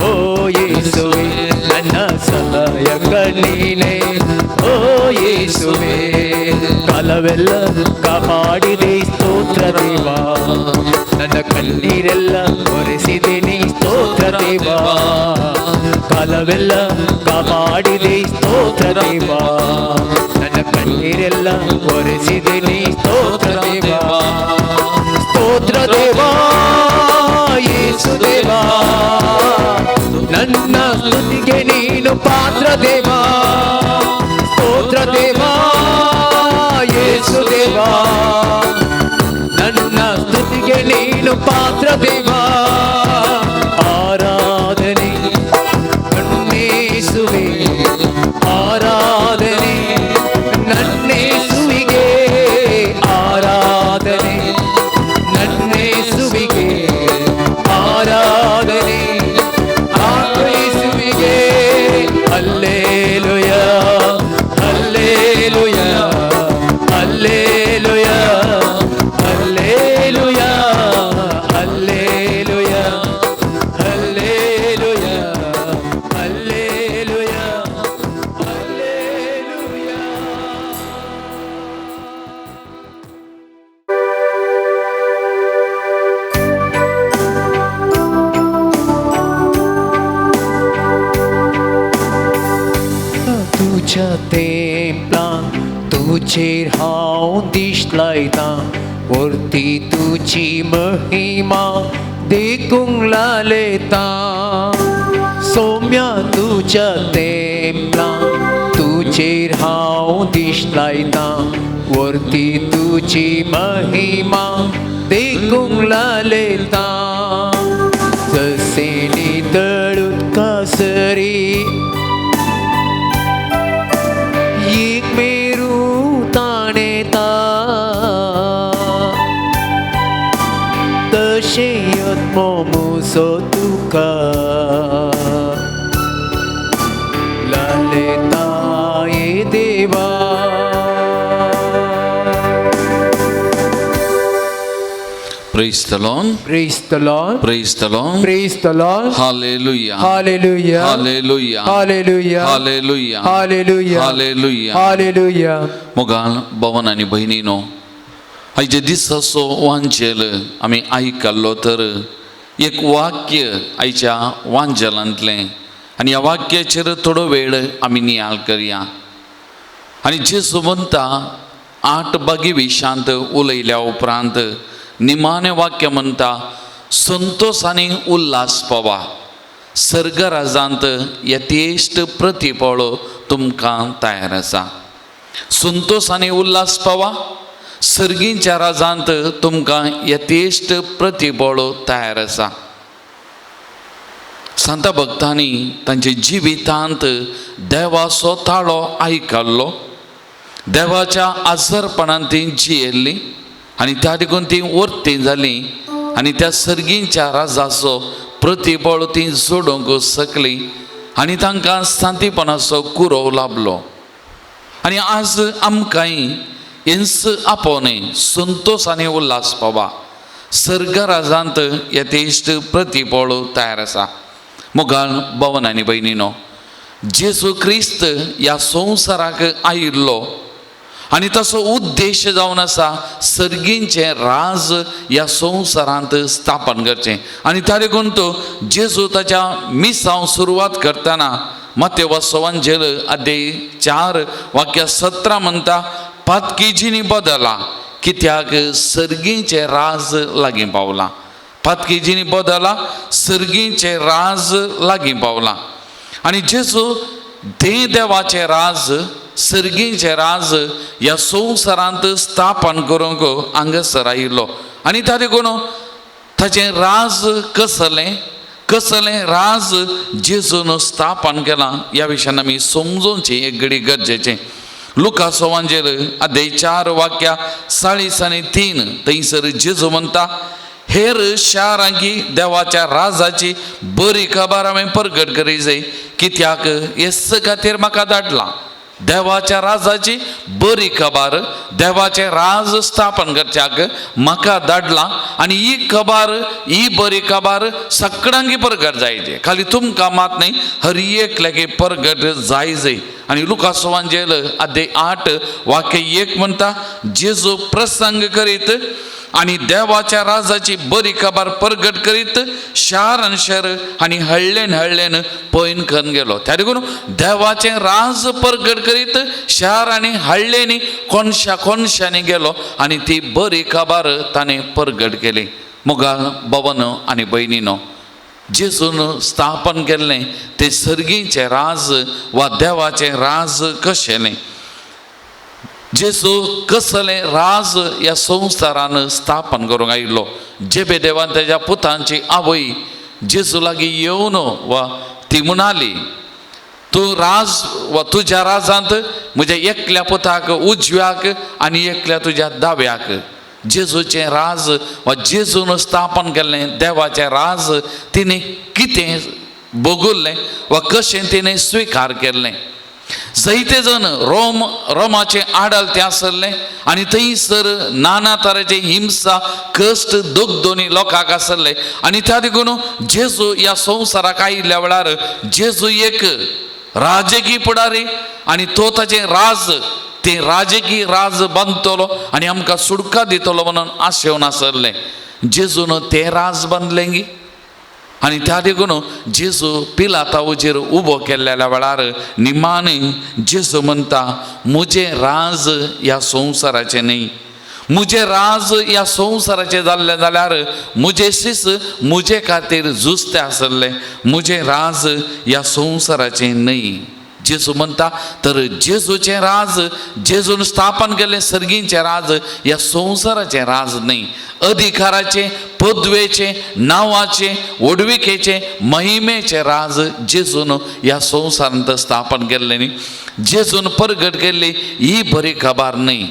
ಓ ಯೇಸುವೆ, ನನ್ನ ಸಹಾಯಕ ನೀನೇ ಓ ಯೇಸುವೆ. ಕಾಲವೆಲ್ಲ ಕಾಪಾಡಿದೆ ಸ್ತೋತ್ರ ದೇವಾ, ನನ್ನ ಕಣ್ಣೀರೆಲ್ಲ ಒರೆಸಿದೆ ನೀ ಸ್ತೋತ್ರ ದೇವಾ. ಕಾಲವೆಲ್ಲ ಕಾಪಾಡಿದೆ ಸ್ತೋತ್ರ ದೇವಾ, ನನ್ನ ಕಣ್ಣೀರೆಲ್ಲ ಒರೆಸಿದೆ ನೀ ಸ್ತೋತ್ರ ದೇವಾ. ಸ್ತೋತ್ರ ದೇವಾ ಯೇಸು ದೇವಾ, ನನ್ನ ಸ್ತುತಿಗೆ ನೀನು ಪಾತ್ರ ದೇವಾ. ಸ್ತೋತ್ರ ದೇವಾ ಯೇಸು ದೇವಾ, ನನ್ನ ಸ್ತುತಿಗೆ ನೀನು ಪಾತ್ರ ದೇವಾ. ಆರಾಧನೆ ನನ್ನೇಸುವೆ, ಆರಾಧನೆ ನನ್ನೇಸುವಿಗೆ, ಆರಾಧನೆ ನನ್ನೇಸುವಿಗೆ, ಆರಾಧನೆ ಆತ್ಮೇಸುವಿಗೆ. ಅಲ್ಲೇಲುಯಾ ಅಲ್ಲೇಲುಯಾ ಅಲ್ಲೇಲುಯಾ ಅಲ್ಲೇಲುಯಾ ಅಲ್ಲೇಲುಯಾ ಅಲ್ಲೇಲುಯಾ ಅಲ್ಲೇಲುಯಾ ಅಲ್ಲೇಲುಯಾ. तुझ्या तेंपलान तुजेर हांव दिश्ट लायतां, वर्ती तुजी महिमा देखूंक लालेता. सोम्या तुज्या तेंपला तुजेर हांव दिश्ट लायतां, वरती तुजी महिमा देखूंक लालेता. जशें नितळ उदका सरी एक मेरू ताणेता, तशें यत्मो मुजो तुका लालेता ये देवा. Praise the Lord. Praise the Lord. Praise the Lord. Praise the Lord. Hallelujah. Hallelujah. Hallelujah. Hallelujah. Hallelujah. Hallelujah. Hallelujah. Hallelujah. मोगाल भवन आनी भयणीनो, आयचे दिसाचो वांजेल आमी आयकल्लो तर एक वाक्य आयच्या वांजेलांतलें आनी ह्या वाक्याचेर थोडो वेळ आमी नियाळ करया. आनी जेजू म्हणटा 8 बागी विशांत उलयल्या उपरांत निमाणें वाक्य म्हणटा संतोश आनी उल्हास पावा, सर्गराजांत यथेश्ट प्रतिफळ तुमकां तयार आसा. संतोश आनी उल्हास पावा, सर्गींच्या राजांत तुमकां यथेश्ट प्रतिफळ तयार आसा. सांता भक्तांनी तांच्या जिवितांत देवाचो ताळो आयकल्लो, देवाच्या आजरपणान ती जियेल्ली आनी त्या देखून ती वर्ती जाली आनी त्या सर्गींच्या राजाचो प्रतिबळ ती जोडूंक शकली आनी तांकां शांतीपणाचो कुरोव लाबलो. आनी आज आमकांय हेंच आपोवणें संतोश आनी उल्हास पावा, सर्गराजांत यथेश्ट प्रतिबळ तयार आसा. मोगाळ भवन आनी भयणीनो, जेजू क्रिस्त ह्या संवसाराक आयिल्लो आनी ताचो उद्देश जावन आसा सर्गींचें राज ह्या संवसारांत स्थापन करचें. आनी त्या देखून तो जेजू ताच्या मिसांव सुरवात करतना मातेवाचो वांजेल अध्याय 4 वाक्य 17 म्हणटा पातकी जिणी बदला कित्याक सर्गींचें राज लागीं पावलां. पातकी जिणी बदला सर्गींचें राज लागीं पावलां. आनी जेजू ते देवाचें राज सर्गींचें राज ह्या संवसारांत स्थापन करूंक हांगासर आयिल्लो. आनी त्या देखून ताचें राज कसलें कसलें राज जेजून स्थापन केलां ह्या विशयान आमी समजोवचें एक घडी गरजेचें. लुकाचो वांजेल अध्याय 4 वाक्या 40 आनी 3 थंयसर जेजू म्हणटा हेर शारांकी देवाच्या राजाची बरी खबर हांवें परगट करी जाय कित्याक हेच खातीर म्हाका धाडलां. देवाच्या राजाची बरी खबर देवाचें राज स्थापन करच्याक म्हाका धाडलां आनी ही खबर ही बरी खबर सगळ्यांकी परगट जायची, खाली तुमकां मात न्ही हर एकल्याकी परगट जाय जाय. आनी लुकाचो वांजेल अध्याय 8 वाक्य 1 म्हणटा जेजू प्रसंग करीत आनी देवाच्या राजाची बरी खबर परगट करीत शार आनी शहर आनी हळ्ळेन हळ्ळेन पयन करून गेलो. त्या देखून देवाचें राज परगट करीत शार आनी हळ्ळेनी कोनशा कोनशांनी गेलो आनी ती बरी खबर ताणें परगट केली. मोगाळ भवन आनी भयणीनो, जेजून स्थापन केल्लें तें सर्गीचें राज वा देवाचें राज कशेलें, जेजू कसलें राज ह्या संवसारान स्थापन करूंक आयिल्लो. जेबे देवान तेज्या पुतांची आवय जेजू लागीं येवन वा ती म्हणाली तूं राज वा तुज्या राजांत म्हज्या एकल्या पुताक उजव्याक आनी एकल्या तुज्या दाव्याक. जेजूचें राज वा जेजून स्थापन केल्लें देवाचें राज तिणें कितें भोगुल्लें वा कशें तिणें स्विकार केल्लें. जायते जण रोमाचे आडलते आसले आनी थंयसर नाना तरेचे हिंसा कश्ट दोगदोनी लोकांक आसले. आनी त्या देखून जेजू ह्या संवसाराक आयिल्ल्या वेळार जेजू एक राजकीय फुडारी आनी तो ताचें राज तें राजकीय राज बांदतलो आनी आमकां सुटका दितलो म्हणून आशेवन आसले. जेजून तें राज बांदलें गी आनी त्या देखून जेजू पिलाता वजेर उबो केल्ल्या वेळार निमाणें जेजू म्हणटा म्हजें राज ह्या संवसाराचें न्ही, म्हजें राज ह्या संवसाराचें जाल्लें जाल्यार म्हजें शीस म्हजे खातीर झुजतें आसलें, म्हजें राज ह्या संवसाराचें न्हय. जेजू म्हणटा तर जेजूचें राज, जेजून स्थापन केल्लें सर्गींचें राज ह्या संवसाराचें राज न्हय. अधिकाराचें, पदवेचें, नांवाचें, व्हडविकेचें, महिमेचें राज जेजून ह्या संवसारांत स्थापन केल्लें न्ही, जेजून परगट केल्ली ही बरी खबर न्हय.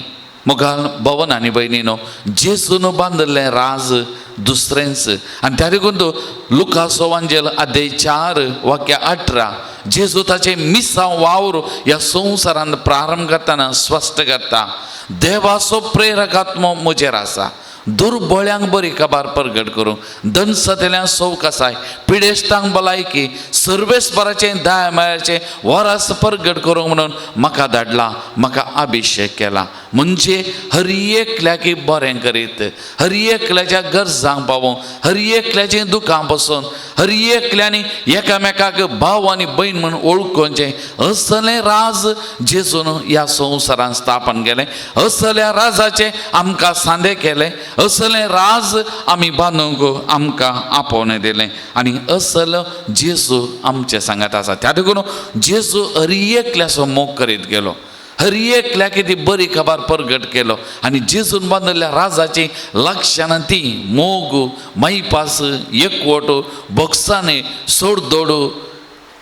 मुखार भवन आनी भयणीनो, जेजून बांदिल्लें राज दुसरेंच. आनी त्या देखून तो लुकास वांजेल अध्याय 4 वाक्य 18 जेजू ताचें मिसांव वावर ह्या संवसारांत प्रारंभ करतना स्पश्ट करता, देवाचो प्रेरक आत्मो म्हजेर आसा, दुर्बळ्यांक बरी खबर परगट करूं, दनसतल्यांक सवकासाय, पिडेस्तांक भलायकी, सर्वेस्पराचें दया मायाचें वरस परगट करूंक म्हणून म्हाका धाडला, म्हाका अभिशेक केला. म्हणजे हर एकल्याक बरें करीत, हर एकल्याच्या गरजांक पावोवंक, हर एकल्याचें दुखां पसून, हर एकल्यांनी एकामेकाक भाव आनी भयण म्हूण वळखुचें असलें राज जेजून ह्या संवसारांत स्थापन केलें. असल्या राजाचें आमकां सांदे केलें, असलें राज आमी बांदूंक आमकां आपोवणें दिलें आनी असल जेजू आमचें सांगात आसा. त्या देखून जेजू हर एकल्याचो मोग करीत गेलो, हर एकल्याक ती बरी खबर परगट केलो आनी जेजून बांदिल्ल्या राजाची लक्षणां ती मोग, मायपास, एकवट, भोगसाणे, सोडदोड,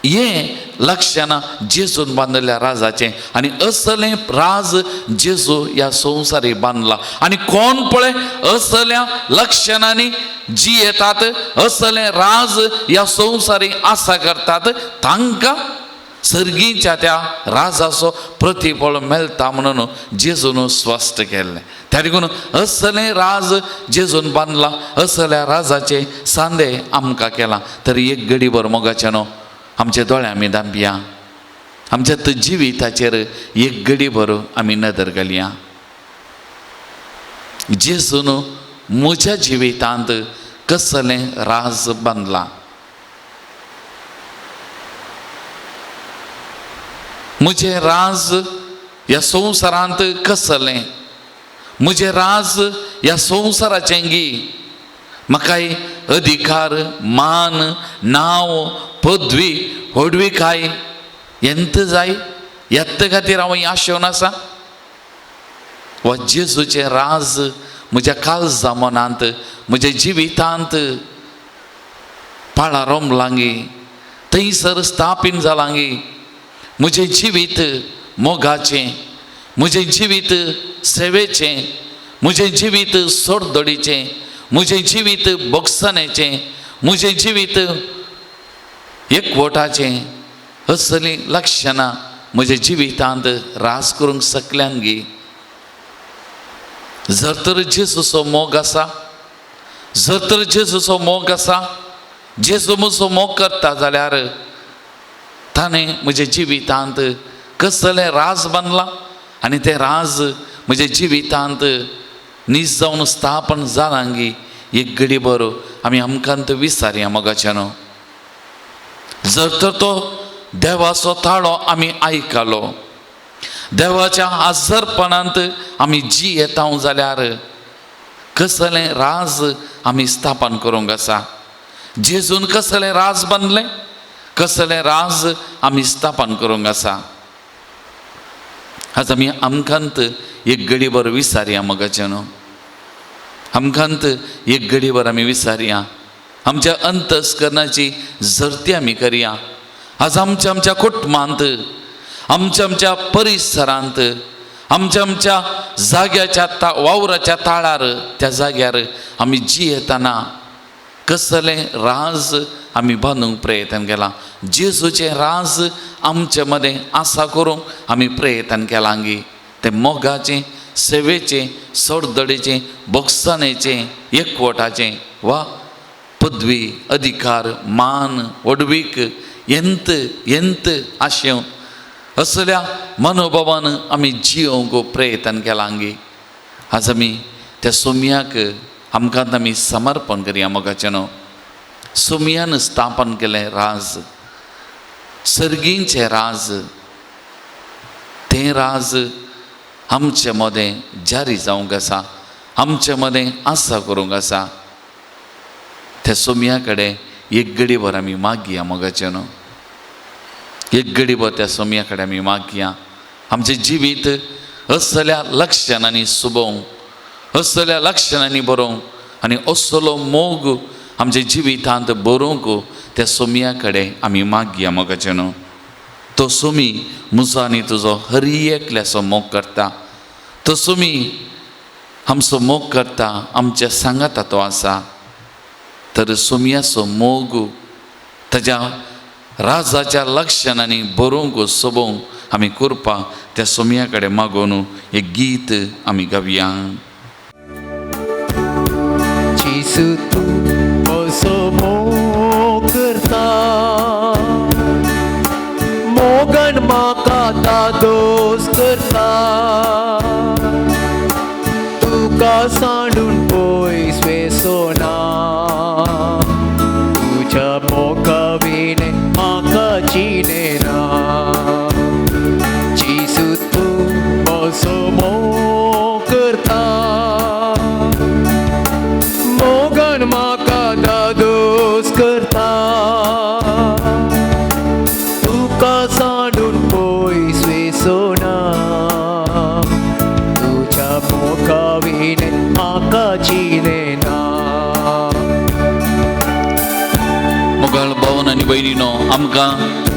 हें लक्षणां जेजून बांदिल्ल्या राजाचें. आनी असलें राज जेजू ह्या संवसारी बांदला. आनी कोण पळय असल्या लक्षणांनी जी येतात, असलें राज ह्या संवसारी आसा करतात, तांकां सर्गीच्या त्या राजाचो प्रतिफळ मेळटा म्हणून जेजून स्पश्ट केल्लें. त्या देखून असलें राज जेजून बांदला, असल्या राजाचे सांदे आमकां केला. तर एक घडीभर मोगाचें न्हू आमच्या दोळे आमी धांपया, आमच्या जिविताचेर एक घडीभर आमी नदर घालया. जेजून म्हज्या जिवितांत कसलें राज बांदलां, म्हजें राज ह्या संवसारांत कसलें, म्हजें राज ह्या संवसाराचें गी, म्हाकाय अधिकार, मान, नांव, पदवी, व्हडविकाय येंत जाय, येत्त खातीर हांव आशेवन आसा. वा जेजूचें राज म्हज्या काळजा मनांत, म्हज्या जिवितांत पाळां रोमलांगी, थंयसर स्थापीन जालांगी, म्हजें जिवीत मोगाचें, म्हजें जिवीत सेवेचें, म्हजें जिवीत सोडदोडीचें, म्हजें जिवीत भोगसणेचें, म्हजें जिवीत एकवटाचें, असलीं लक्षणां म्हज्या जिवितांत राज करूंक शकल्यान गी. जर तर जेजूचो मोग आसा, जर तर जेजूचो मोग आसा, जेजू म्हजो मोग करता जाल्यार ताणें म्हज्या जिवितांत कसलें राज बांदलां आनी तें राज म्हज्या जिवितांत नीज जावन स्थापन जालां गी. एक घडी बरो आमी आमकां विसारया मोगाचें न्हू. जर तर तो देवाचो ताळो आमी आयकलो, देवाच्या आजरपणांत आमी जी येता जाल्यार कसलें राज आमी स्थापन करूंक आसा. जेजून कसलें राज बांदलें, कसलें राज आमी स्थापन करूंक आसा. आज आमी आमकांत एक घडीभर विसारया मोगाचें न्हू, आमकांत एक घडीभर आमी विसारया, आमच्या अंतस्करणाची झरती आमी करया. आज आमच्या आमच्या कुटुंबांत, आमच्या आमच्या परिसरांत, आमच्या आमच्या जाग्याच्या वावराच्या ताळार, त्या जाग्यार आमी जियेतना कसलें राज आमी बांदूंक प्रयत्न केलां. जेजूचें राज आमचे मदें आसा करूंक आमी प्रयत्न केलां गी. तें मोगाचें, सेवेचें, सोडदडीचें, भोगसणेचें, एकवटाचें वा पदवी, अधिकार, मान, व्हडवीक, यंत यंत आशेव असल्या मनोभावान आमी जियोवंक प्रयत्न केलां गी. आज आमी त्या सोम्याक आमकां आमी समर्पण करया मोगाचें न्हू. सोम्यान स्थापन केलें राज, सर्गींचें राज, तें राज आमचे मदें जारी जावंक आसा. आमचे मदें आसा करूंक आसा. त्या सोमया कडेन एक घडीभर आमी मागया मोगाचें न्हू, एक घडीभर त्या सोमया कडेन आमी मागया आमचें जिवीत असल्या लक्षणांनी सुबोवंक, असल्या लक्षणांनी बरोवंक आनी असलो मोग आमच्या जिवितांत बरोवंक त्या सोमया कडेन आमी मागया मोगाचें न्हू. तो सोमी म्हजो आनी तुजो हर एकल्याचो मोग करता, तो सोमी आमचो मोग करता, आमच्या सांगाता तो आसा. तर सोमयाचो मोग ताज्या राजाच्या लक्षणांनी बरोवंक सोबोवंक आमी करपा त्या सोमया कडेन मागोवन एक गीत आमी गावया. जेजू तूं म्हजो मोग करता, मोगान म्हाका दादोस करता, तुका सांडून पयस वेसना, तुज्या मोगा विणें म्हाका जिणें ना. जेजू तूं म्हजो मोग करता, मोगान म्हाका दादोस करता, तुका सांडून पयस वेसना, तुज्या मोगा विणें म्हाका जिणें ना. मोगाळ भावन आनी भयणीनो, आमकां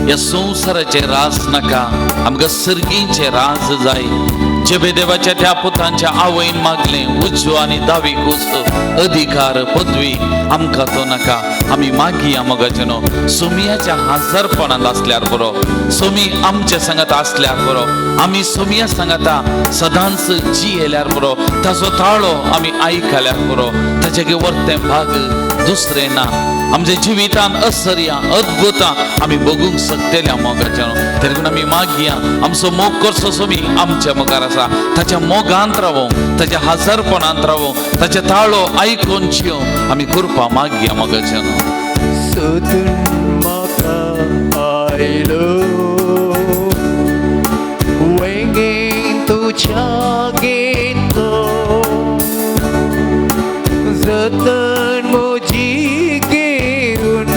ह्या संवसाराचें राज नाका, आमकां सर्गींचें राज जाय. जेबे देवाच्या त्या पुतांच्या आवयन मागलें उजवो आनी दावी कूस अधिकार पदवी आमकां तो नाका. आमी मागया मोगाचें न्हू, सोमयाच्या हाजरपणान आसल्यार बरो, सोमी आमच्या सांगात आसल्यार बरो, आमी सोमया सांगाता सदांच जियेल्यार बरो, ताजो ताळो आमी आयकल्यार बरो, ताजे वर्तें भाग दुसरें ना. आमच्या जिवितान असर्या अद्भुतां आमी बगूंक शकतल्या मोगाच्या न्हू. तरी आमी मागया आमचो मोग करचो सोमी आमच्या मुखार आसा, ताच्या मोगांत रावोंक, ताच्या हाजरपणांत रावोंक, ताच्या ताळो आयकून जियोंक आमी कृपा मागया मोगाच्या न्हू. सोदून म्हाका आयलो वेंगेन तुज्या घेतलो, जतन म्हजी घेवन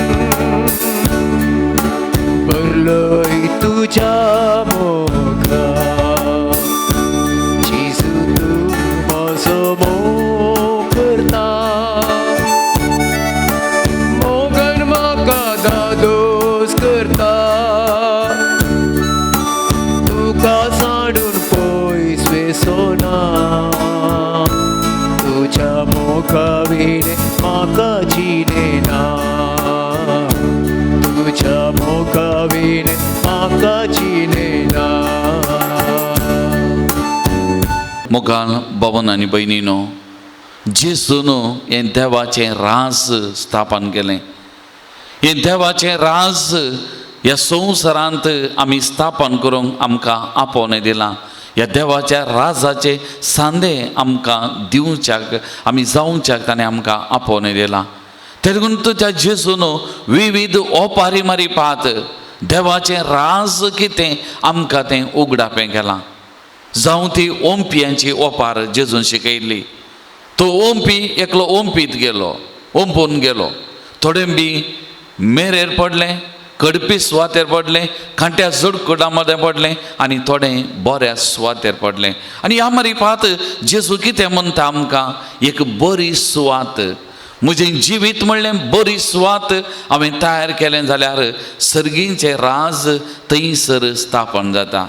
भरलोय तुज्या मोगा. जेजू तूं म्हजो मोग करता, मोगान म्हाका दादोस करता, तुका सांडून पयस वेसना, तुज्या मोगा विणें म्हाका जिणें ना, तुज्या मोगा विणें म्हाका जिणें ना. मोगाळ बाबन आनी भयणीनो, जेजून हें देवाचें राज स्थापन केलें. हें देवाचें राज ह्या संवसारांत आमी स्थापन करूंक आमकां आपोवणें दिलां. ह्या देवाच्या राजाचे सांदे आमकां दिवच्याक, आमी जावच्याक ताणें आमकां आपोवणें दिलां. तेगून त्या जेजून विविध ओपारी मारी पात देवाचें राज कितें आमकां तें उगडापें केलां. जावं ती ओंपयांची ओपार जेजून शिकयल्ली. तो ओंपी एकलो ओंपीत गेलो, ओंपून गेलो, थोडे बी मेरेर पडलें, कडपी सुवातेर पडलें, कांट्या जोडकुडा मदें पडलें आनी थोडें बऱ्या सुवातेर पडलें. आनी ह्या मारी पात जेजू कितें म्हणटा आमकां, एक बरी सुवात, म्हजें जिवीत म्हणलें बरी सुवात हांवें तयार केलें जाल्यार सर्गींचें राज थंयसर स्थापन जाता.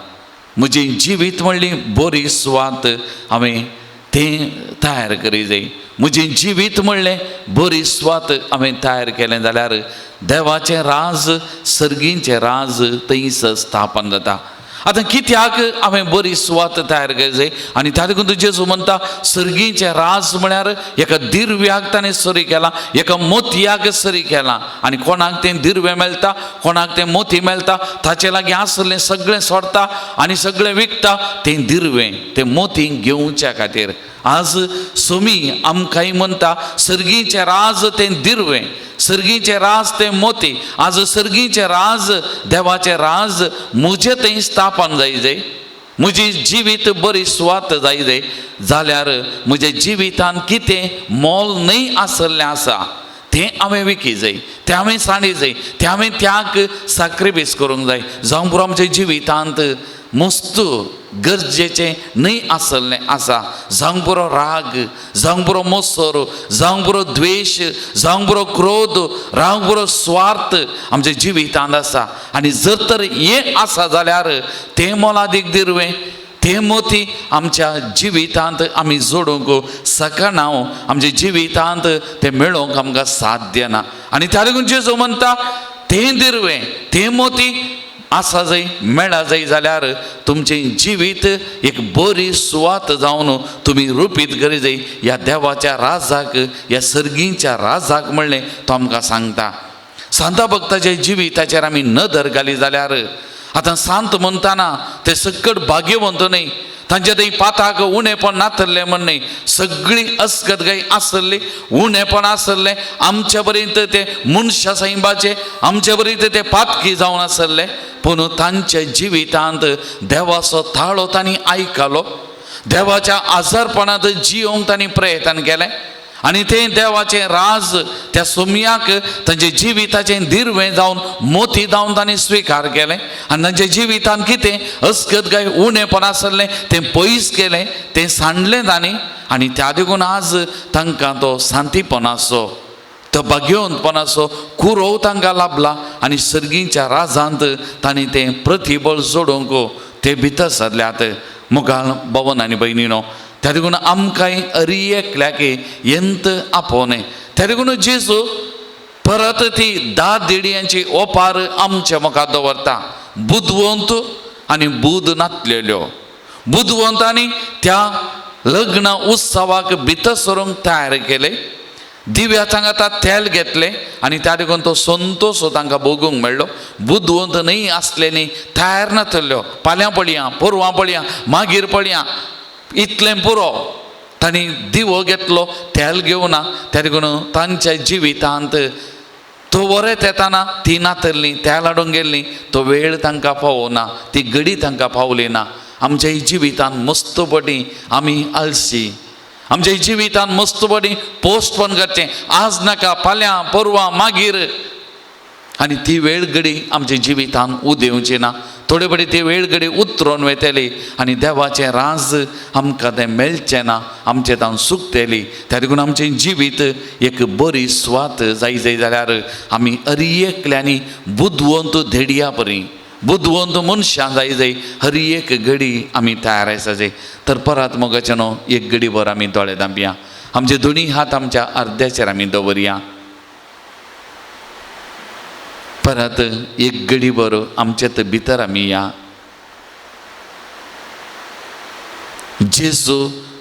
म्हजें जिवीत म्हणली बरी सुवात हांवें तें तयार करी जाय. म्हजें जिवीत म्हणलें बरी सुवात हांवें तयार केलें जाल्यार देवाचें राज सर्गींचें राज थंयसर स्थापन जाता. आतां कित्याक हांवें बरी सुवात तयार केली जाय? आनी त्या देखून जेजू म्हणटा सर्गींचें राज म्हळ्यार एका दिर्व्याक ताणें सरी केलां, एका मोतयाक सरी केलां. आनी कोणाक तें दिर्वें मेळटा, कोणाक तें मोती मेळटा, ताचे लागीं आसलें सगळें सोडटा आनी सगळें विकता तें दिर्वें तें मोती घेवच्या खातीर. आज सोमी आमकांय म्हणटा सर्गीचें राज तें दिर्वें, सर्गीचें राज तें मोती. आज सर्गीचें राज देवाचें राज म्हजें थंय स्थापन जाय जाय, म्हजी जिवीत बरी सुवात जाय जाय जाल्यार म्हज्या जिवितान कितें मोल न्हय आसलें आसा तें हांवें विकी जाय, तें हांवें सांडी जाय, तें हांवें त्याग साक्रिफीस करूंक जाय. जावं पुरो आमच्या जिवितांत मस्त गरजेचें न्हय आसलें आसा, जावंक पुरो राग, जावंक पुरो मोसर, जावंक पुरो द्वेश, जावंक पुरो क्रोध, रावंक पुरो स्वार्थ आमच्या जिवितांत आसा. आनी जर तर हें आसा जाल्यार तें मोलादीक दिरवें, तें मोती आमच्या जिवितांत आमी जोडूंक शकना, आमच्या जिवितांत तें मेळोवंक आमकां साध्य ना. आनी त्या लागून जेजू म्हणटा तें दिरवें, तें मोती आसा जाय, मेळा जाय जाल्यार तुमचें जिवीत एक बरी सुवात जावन तुमी रुपीत करी जाय ह्या देवाच्या राजाक, ह्या सर्गीच्या राजाक म्हणलें तो आमकां सांगता. सांता भक्ताच्या जिविताचेर आमी नदर घाली जाल्यार आतां सांत म्हणटाना ते सकट भाग्यवंत न्हय, तांचे थंय पाताक उणेपण नातल्लें म्हण न्हय, सगळी अस्कत गाय आसली, उणेपण आसलें. आमच्या पर्यंत ते मनशा सैंबाचे, आमच्या पर्यंत ते पातकी जावन आसले, पूण तांच्या जिवितांत देवाचो ताळो तांणी आयकलो, देवाच्या आजारपणांत जियोंक तांणी प्रयत्न केलें आनी तें देवाचें राज त्या सोमयाक तांच्या जिविताचें दिरवें जावन मोती जावन तांणी स्विकार केलें. आनी तांच्या जिवितान कितें अस्कत काय उणेपण आसलें तें पयस केलें, तें सांडलें तांणी. आनी त्या देखून आज तांकां तो शांतीपणाचो, तो भाग्यवंतपणाचो कुरोव तांकां लाबला आनी सर्गीच्या राजांत तांणी तें प्रतिबळ जोडूंक ते भितर सरल्यात. मुखार भवन आनी भयणीनो, त्या देखून आमकांय अरी एकल्याक यंत आपोवणें. त्या देखून जेजू परत ती 10 देडयांची ओपार आमच्या मुखार दवरता, बुदवंत आनी बुद नातलेल्यो. बुदवंतांनी त्या लग्न उत्सवाक भितर सरूंक तयार केले, दिव्या सांगाता तेल घेतलें आनी त्या देखून तो संतोश तांकां भोगूंक मेळ्ळो. बुदवंत न्हय आसलेली तयार नातल्यो, फाल्यां पळया, पोरवां पळया, मागीर पळया, इतलें पुरो. तांणी दिवो घेतलो, तेल घेवना. त्या देखून तांच्या जिवितांत तो वरेत येताना ती नातल्ली, तेल हाडूंक गेल्ली, तो वेळ तांकां पावना, ती घडी तांकां पावली ना. आमच्या जिवितांत मस्त पटी आमी आलसी, आमच्या जिवितांत मस्त पटी पोस्टपोन करचें, आज नाका, फाल्यां, परवां, मागीर. आनी ती वेळ घडी आमच्या जिवितांत उदेवची ना. थोडे पटी ती वेळ घडी उतरून वयतली आनी देवाचें राज आमकां तें मेळचें ना, आमचें तावन सुकतली. त्या देखून आमचें जिवीत एक बरी सुवात जाय जाय जाल्यार आमी हर एकल्यांनी बुदवंत धेडया परी, बुदवंत मनशां जाय जाय, हर एक घडी आमी तयार आसा जाय. तर परत मोगाचें न्हू एक घडी भर आमी दोळे धांपया, आमचे दोनी हात आमच्या अर्द्याचेर आमी दवरया. परत एक घडी भर आमचे त भितर आमी या. जेजू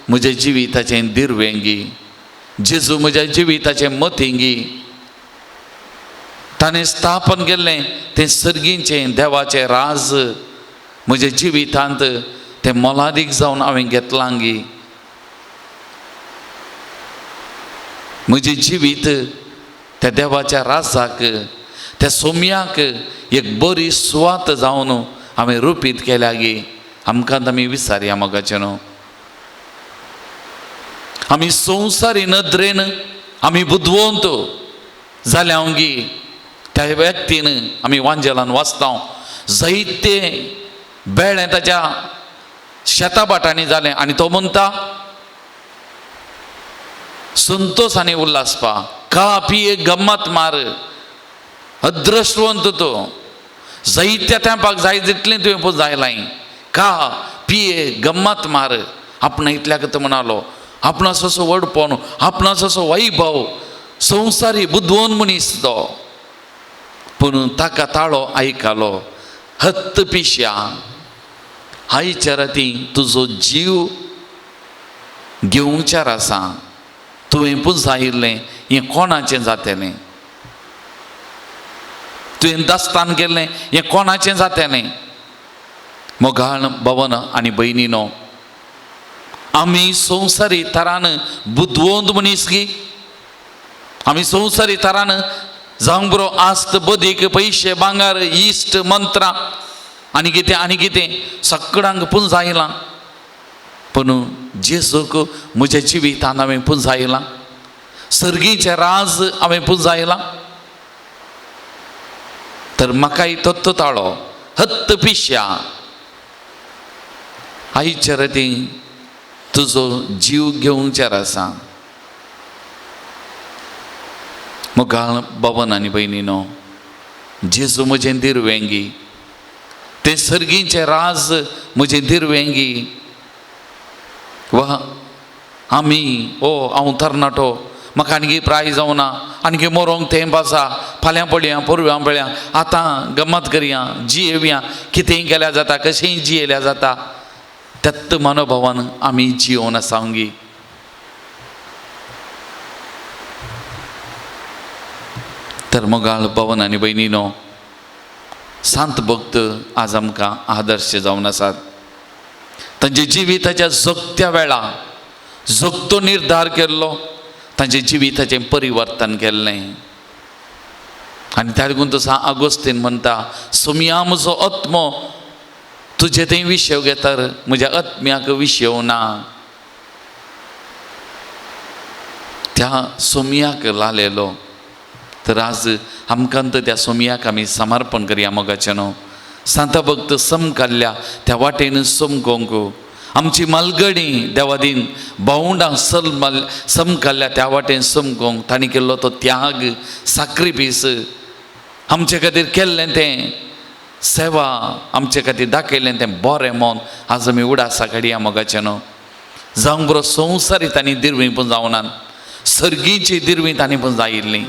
म्हज्या जिविताचें दिरवेंगी, जेजू म्हज्या जिविताचें मतींगी, ताणें स्थापन केल्लें तें सर्गीचें देवाचें राज म्हज्या जिवितांत तें मोलादीक जावन हांवें घेतलां गी. म्हजें जिवीत त्या देवाच्या राजाक, त्या सोमयाक एक बरी सुवात जावन हांवें रुपीत केल्या गी. आमकां आमी विसारया मोगाचें न्हू. आमी संवसारी नदरेन आमी बुदवंत जाल्या गी. त्या व्यक्तीन आमी वांजेलान वाचता जायते बेळें ताच्या शेता भाटांनी जालें आनी तो म्हणटा संतोष आनी उल्हासपा, खा पिये गम्मत मार, अद्रश्टवंत तो, जायत्या तेंपाक जाय तितलें तुवें पळय जायलाय, खा पिये गम्मत मार. आपणा इतल्याक तो म्हणालो, आपणाचो असो व्हडपण, आपणाचो असो वैभव, संवसारी बुदवंत मनीस तो. पूण ताका ताळो आयकलो, हत्त पिश्या, आयच्या राती तुजो जीव घेवच्यार आसा, तुवें पुंजायिल्लें हें कोणाचें जातलें, तुवें दास्तान केल्लें हें कोणाचें जातलें. मोगाळ भवन आनी भयणीनो, आमी संवसारी तरान बुदवंत मनीस गी, आमी संवसारी तरान जावंक बरो आस्त बदीक पयशे भांगर इश्ट मंत्रां आनी कितें आनी कितें सगळ्यांक पुंजायलां. पूण जेजूक म्हज्या जिवितान हांवें पुंजायलां, सर्गीचें राज हांवें पुंजायलां. तर म्हाकाय तत्तो ताळो हत्त पिश्या आयच्या राती तुजो जीव घेवचेर आसा. मुखार बाबन आनी भयणीनो, जेजू म्हजें दिरवेंगी, तें सर्गीचें राज म्हजें दिरवेंगी. वा आमी ओ हांव तरणाटो, म्हाका आनी प्राय जावना, आनी मरोंक तेंप आसा, फाल्यां पळया पोरव्यां पळया, आतां गम्मत करया, जियेवया, कितेंय केल्यार जाता, कशेंय जियेल्यार जाता. त्यात मनोभावान आमी जियोवन आसांगी. तर मोगाळ भवन आनी भयणीनो, सांत भक्त आज आमकां आदर्श जावन आसात. तांच्या जिविताच्या जगत्या वेळा जगतो निर्धार केल्लो, तांच्या जिविताचें परिवर्तन केल्लें. आनी त्या लागून तसो आगोस्तीन म्हणटा, सोमया म्हजो आत्मो तुजे थंय विशेव घेतर म्हज्या आत्म्याक विशेव ना. त्या सोमयाक लालेलो. तर आज आमकां तर त्या सोमयाक आमी समर्पण करया मोगाचें न्हू. सांता भक्त समकाल्ल्या त्या वाटेन समकोंक आमची मालगडी देवादीन भावंडां सल समकाल्ल्या त्या वाटेन समकोंक तांणी केल्लो तो त्याग साक्रिफीस आमचे खातीर केल्लें तें सेवा, आमचे खातीर दाखयलें तें बरें मन आज आमी उडासा काडया मोगाचें न्हू. जावंक बरो संवसारी तांणी दिरवीं पण जावनात, सर्गीची दिरवीं तांणी पण जायिल्लीं.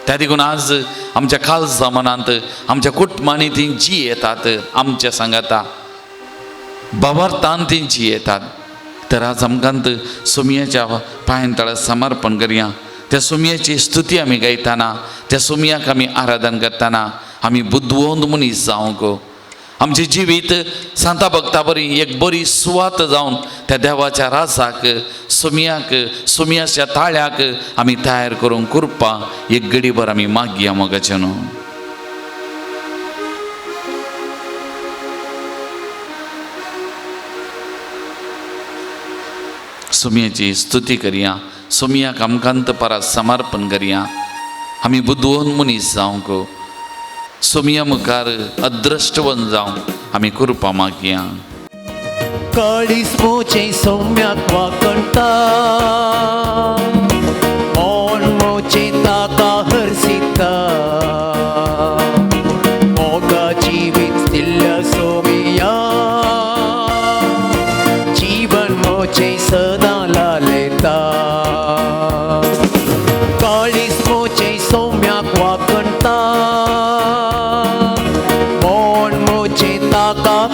त्या देखून आज आमच्या खालसा मनांत आमच्या कुटुंबांनी ती जी येतात, आमच्या सांगाता बाबार्थान ती जी येतात. तर आज आमकां सोमयाच्या पांयां तळा समर्पण करया. त्या सोमयाची स्तुती आमी गायतना, त्या सोमयाक आमी आराधन करतना आमी बुदवंत मनीस जावंक, आमचें जिवीत सांता भक्ता बरी एक बरी सुवात जावन त्या देवाच्या राजाक सोमयाक सोमयाच्या ताळ्याक आमी तयार करूंक कृपा एक गडीभर आमी मागया मोगाचें न्हू. सोमयाची स्तुती करया, सोमयाक आमकां परात समर्पण करया. आमी बुदवंत मनीस जावंक, सोमया मुखार अद्रश्टवन जावं आमी कृपा मागया. काळीज मोचें सौम्याक वाकणटा, मन मोचें ताका हरसिता, मोगा जिवीत दिल्ल्या सोमिया, जीवन मोचें सदां लालेता. काळीज मोचें सौम्याक वाकणटा,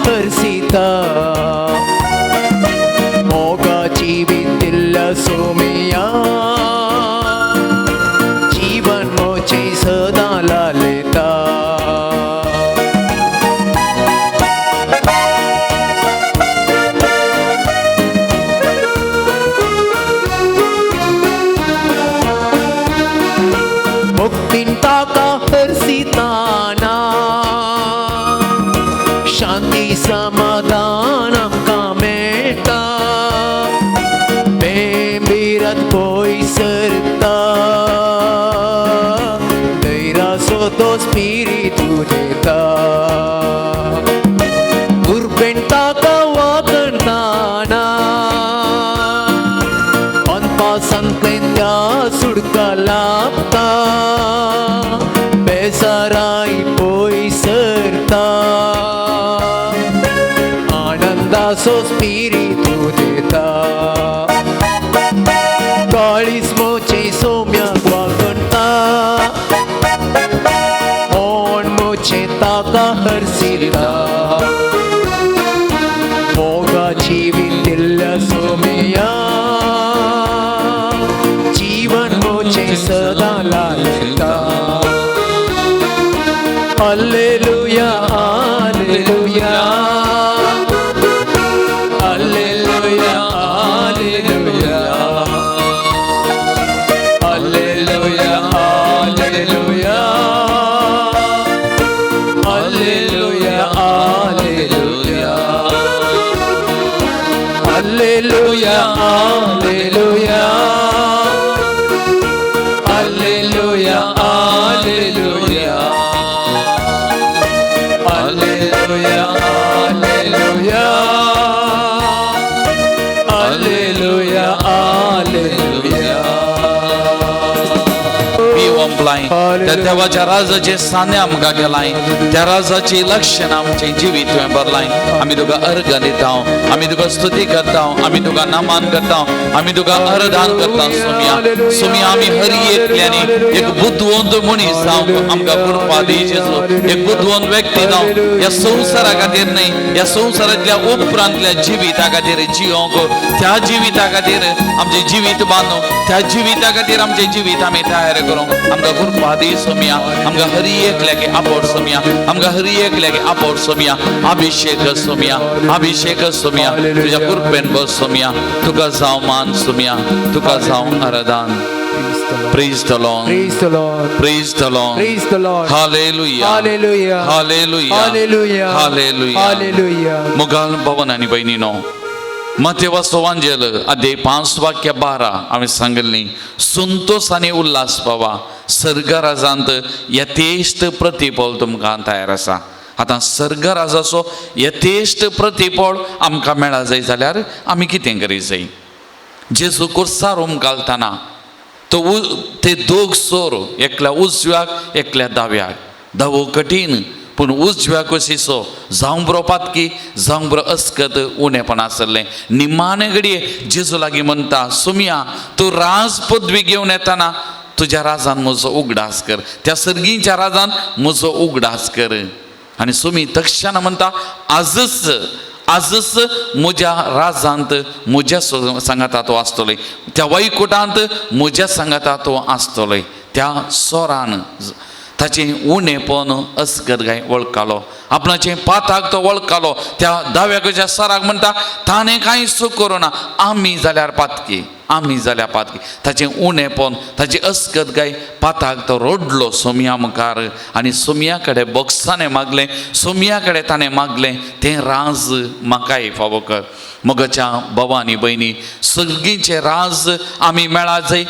हरसिता, मोगा जिवीत दिल्ल्या सोमिया, जीवन मोचें सदां लालेता. मुक्तीन ताका हरसिताना, शांती समाधान आमकां मेळटा, बेंबिरत पयस सरता, धैरासो तो स्पिरितू दिता, उर्बेन ताका वागणताना, पंपासांतलें त्या सुडका लाभता, बेजाराय पयस सरता, आनंदाचो स्पिरितू दिता. काळीज मोचें सोम्याक वागणटा, मन मोचें ताका हरसिता, मोगा जिवीत दिल्ल्या सोमिया, जीवन मोचें सदां Lalta. Alleluia, alleluia, alleluia, alleluia, alleluia, alleluia, alleluia, alleluia. सोंपलाय, त्या देवाच्या राजाचे साने आमकां केलाय, त्या राजाची लक्षणां आमचें जिवीत तुवें भरलाय. आमी तुका अर्घ दिता, आमी तुका स्तुती करता, आमी तुका नमन करता, आमी तुका अर्दान करता सोमिया. सोमिया आमी हर एकल्यानी एक बुदवंत मनीस जावंक आमकां कृपा दी जेजू, एक बुदवंत व्यक्ती जावं ह्या संवसारा खातीर न्हय, ह्या संवसारांतल्या उपरांतल्या जिविता खातीर जियोंक, त्या जिविता खातीर आमचें जिवीत बांदूंक, त्या जिविता खातीर आमचें जिवीत आमी तयार करूंक आमकां कृपा दी सोमिया. आमकां हर एकल्याक आपोट सोमिया, आमकां हर एकल्याक आपोट सोमिया. अभिषेक सोमिया, अभिषेक सोमिया, तुज्या कृपेन बस सोमिया. तुका जावं मान सोमिया, तुका जावं आराधन. Praise the Lord. Praise the Lord. Praise the Lord. Praise the Lord. Praise the Lord. Hallelujah. Hallelujah. Hallelujah. Hallelujah. Hallelujah. Hallelujah. मुगाल भवन आनी भयणीनो, मतेवाचो वांजेल अध्याय 5 वाक्य 12 हांवें सांगिल्ली, संतोस आनी उल्हास पावा, सर्गराजांत यथेश्ट प्रतिफळ तुमकां तयार आसा. आतां सर्गराजाचो यथेश्ट प्रतिफळ आमकां मेळा जाय जाल्यार आमी कितें करीत जाय? जेजू कुर्सार उमकालतना तो ते दोग सोर, एकल्या उजव्याक एकल्या दाव्याक, दावो कठीण पूण उजव्याक कशीसो जावं बरो पातकी, जावं बरो अस्कत उणेपण आसलें. निमाणे घडये जेजू लागीं म्हणटा, सोमिया तूं राज पदवी घेवन येताना तुज्या राजान म्हजो उगडास कर, त्या सर्गीच्या राजान म्हजो उगडास कर. आनी सोमी तक्षणा म्हणटा, आजच आजच म्हज्या राजांत म्हज्या सांगाता तो आसतलोय, त्या वैकुटांत म्हज्या सांगाता तो आसतलोय. त्या सोरान ताचें उणेपण अस्कत गाय वळखालो, आपणाचें पाताक तो वळखालो. त्या दाव्याच्या सराक म्हणटा, ताणें कांय चूक करूं ना, आमी जाल्यार पातकी, आमी जाल्यार पातकी. ताचें उणेपण, ताची अस्कत गाय पाताक तो रडलो सोमया मुखार आनी सोमया कडेन बोक्साणें मागलें, सोमया कडेन ताणें मागलें तें राज म्हाकाय फावो कर. मगच्या भावा आनी भयणी, सर्गीचें राज आमी मेळा जाय,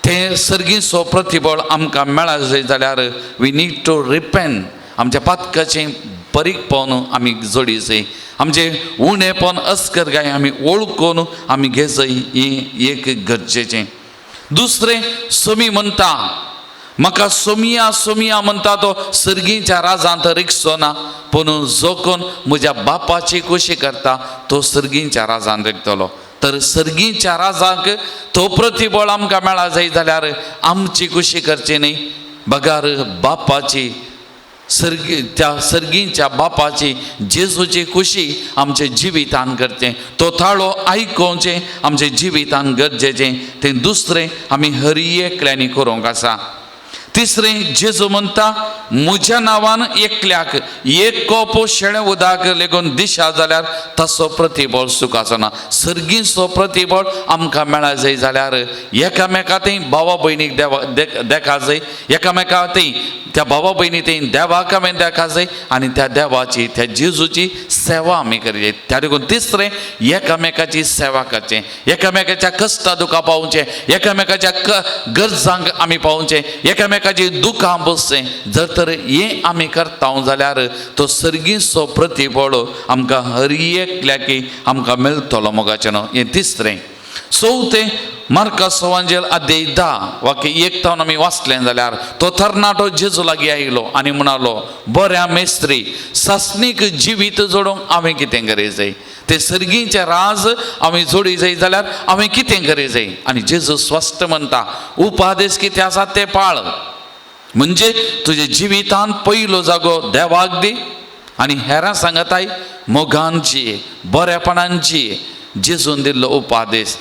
तें सर्गीचो प्रतिबळ आमकां मेळा जाय जाल्यार we need to repent. आमच्या पातकाचें बरीकपण आमी जोडी जाय, आमचें उणेपण अस्कर गाय आमी वळखून आमी घेजय, हें एक गरजेचें. दुसरें, सोमी म्हणटा म्हाका सोमिया सोमिया म्हणटा तो सर्गीच्या राजांत रिगचो ना, पूण जो कोण म्हज्या बापाची खोशी करता तो सर्गीच्या राजांत रिगतलो. तर सर्गीच्या राजाक तो प्रतिबळ आमकां मेळा जाय जाल्यार आमची खोशी करची न्हय, बगार बापाची सर्गी, त्या सर्गीच्या बापाची जेजूची खुशी आमच्या जिवितान करचें, तो थाळो आयकोवचें आमच्या जिवितान गरजेचें. तें दुसरें आमी हरी एकल्यांनी करूंक आसा. तिसरें, जेजू म्हणटा म्हज्या नांवान एकल्याक एक कोप शेळें उदक लेगून दिशा जाल्यार तसो प्रतिबळ सुखाचो ना. सर्गीचो प्रतिबळ आमकां मेळा जाय जाल्यार एकामेका थंय भावा भयणीक देवा देखा जाय, एकामेका थंय त्या भावा भयणी थंय देवाक आमी देखा जाय आनी त्या देवाची त्या जेजूची सेवा आमी करी जाय. त्या देखून तिसरें, एकामेकाची सेवा करचें, एकामेकाच्या कश्टा दुखां पावचें, एकामेकाच्या गरजांक आमी पावचें, एकामेकाची दुखां बसचें. जर तर हें आमी करता जाल्यार तो सर्गीचो प्रतिफळ आमकां हर एकल्याकी आमकां मेळटलो मोगाचें न्हू. हें तिसरें. चवथें, मार्का वांजेल अध्याय 10 वाक्य 1 तावन आमी वाचलें जाल्यार तो तरणाटो जेजू लागीं आयलो आनी म्हणालो, बऱ्या मेस्त्री, सासणीक जिवीत जोडूंक हांवें कितें करी जाय? ते सर्गीचें राज हांवें जोडी जाय जाल्यार हांवें कितें करी जाय? आनी जेजू स्वस्थ म्हणटा, उपादेश कितें आसा ते पाळ, म्हणजे तुज्या जिवितांत पयलो जागो देवाक दी आनी हेरां सांगताय मोगान जी, बरेपणान जी. जेजून दिल्लो उपादेश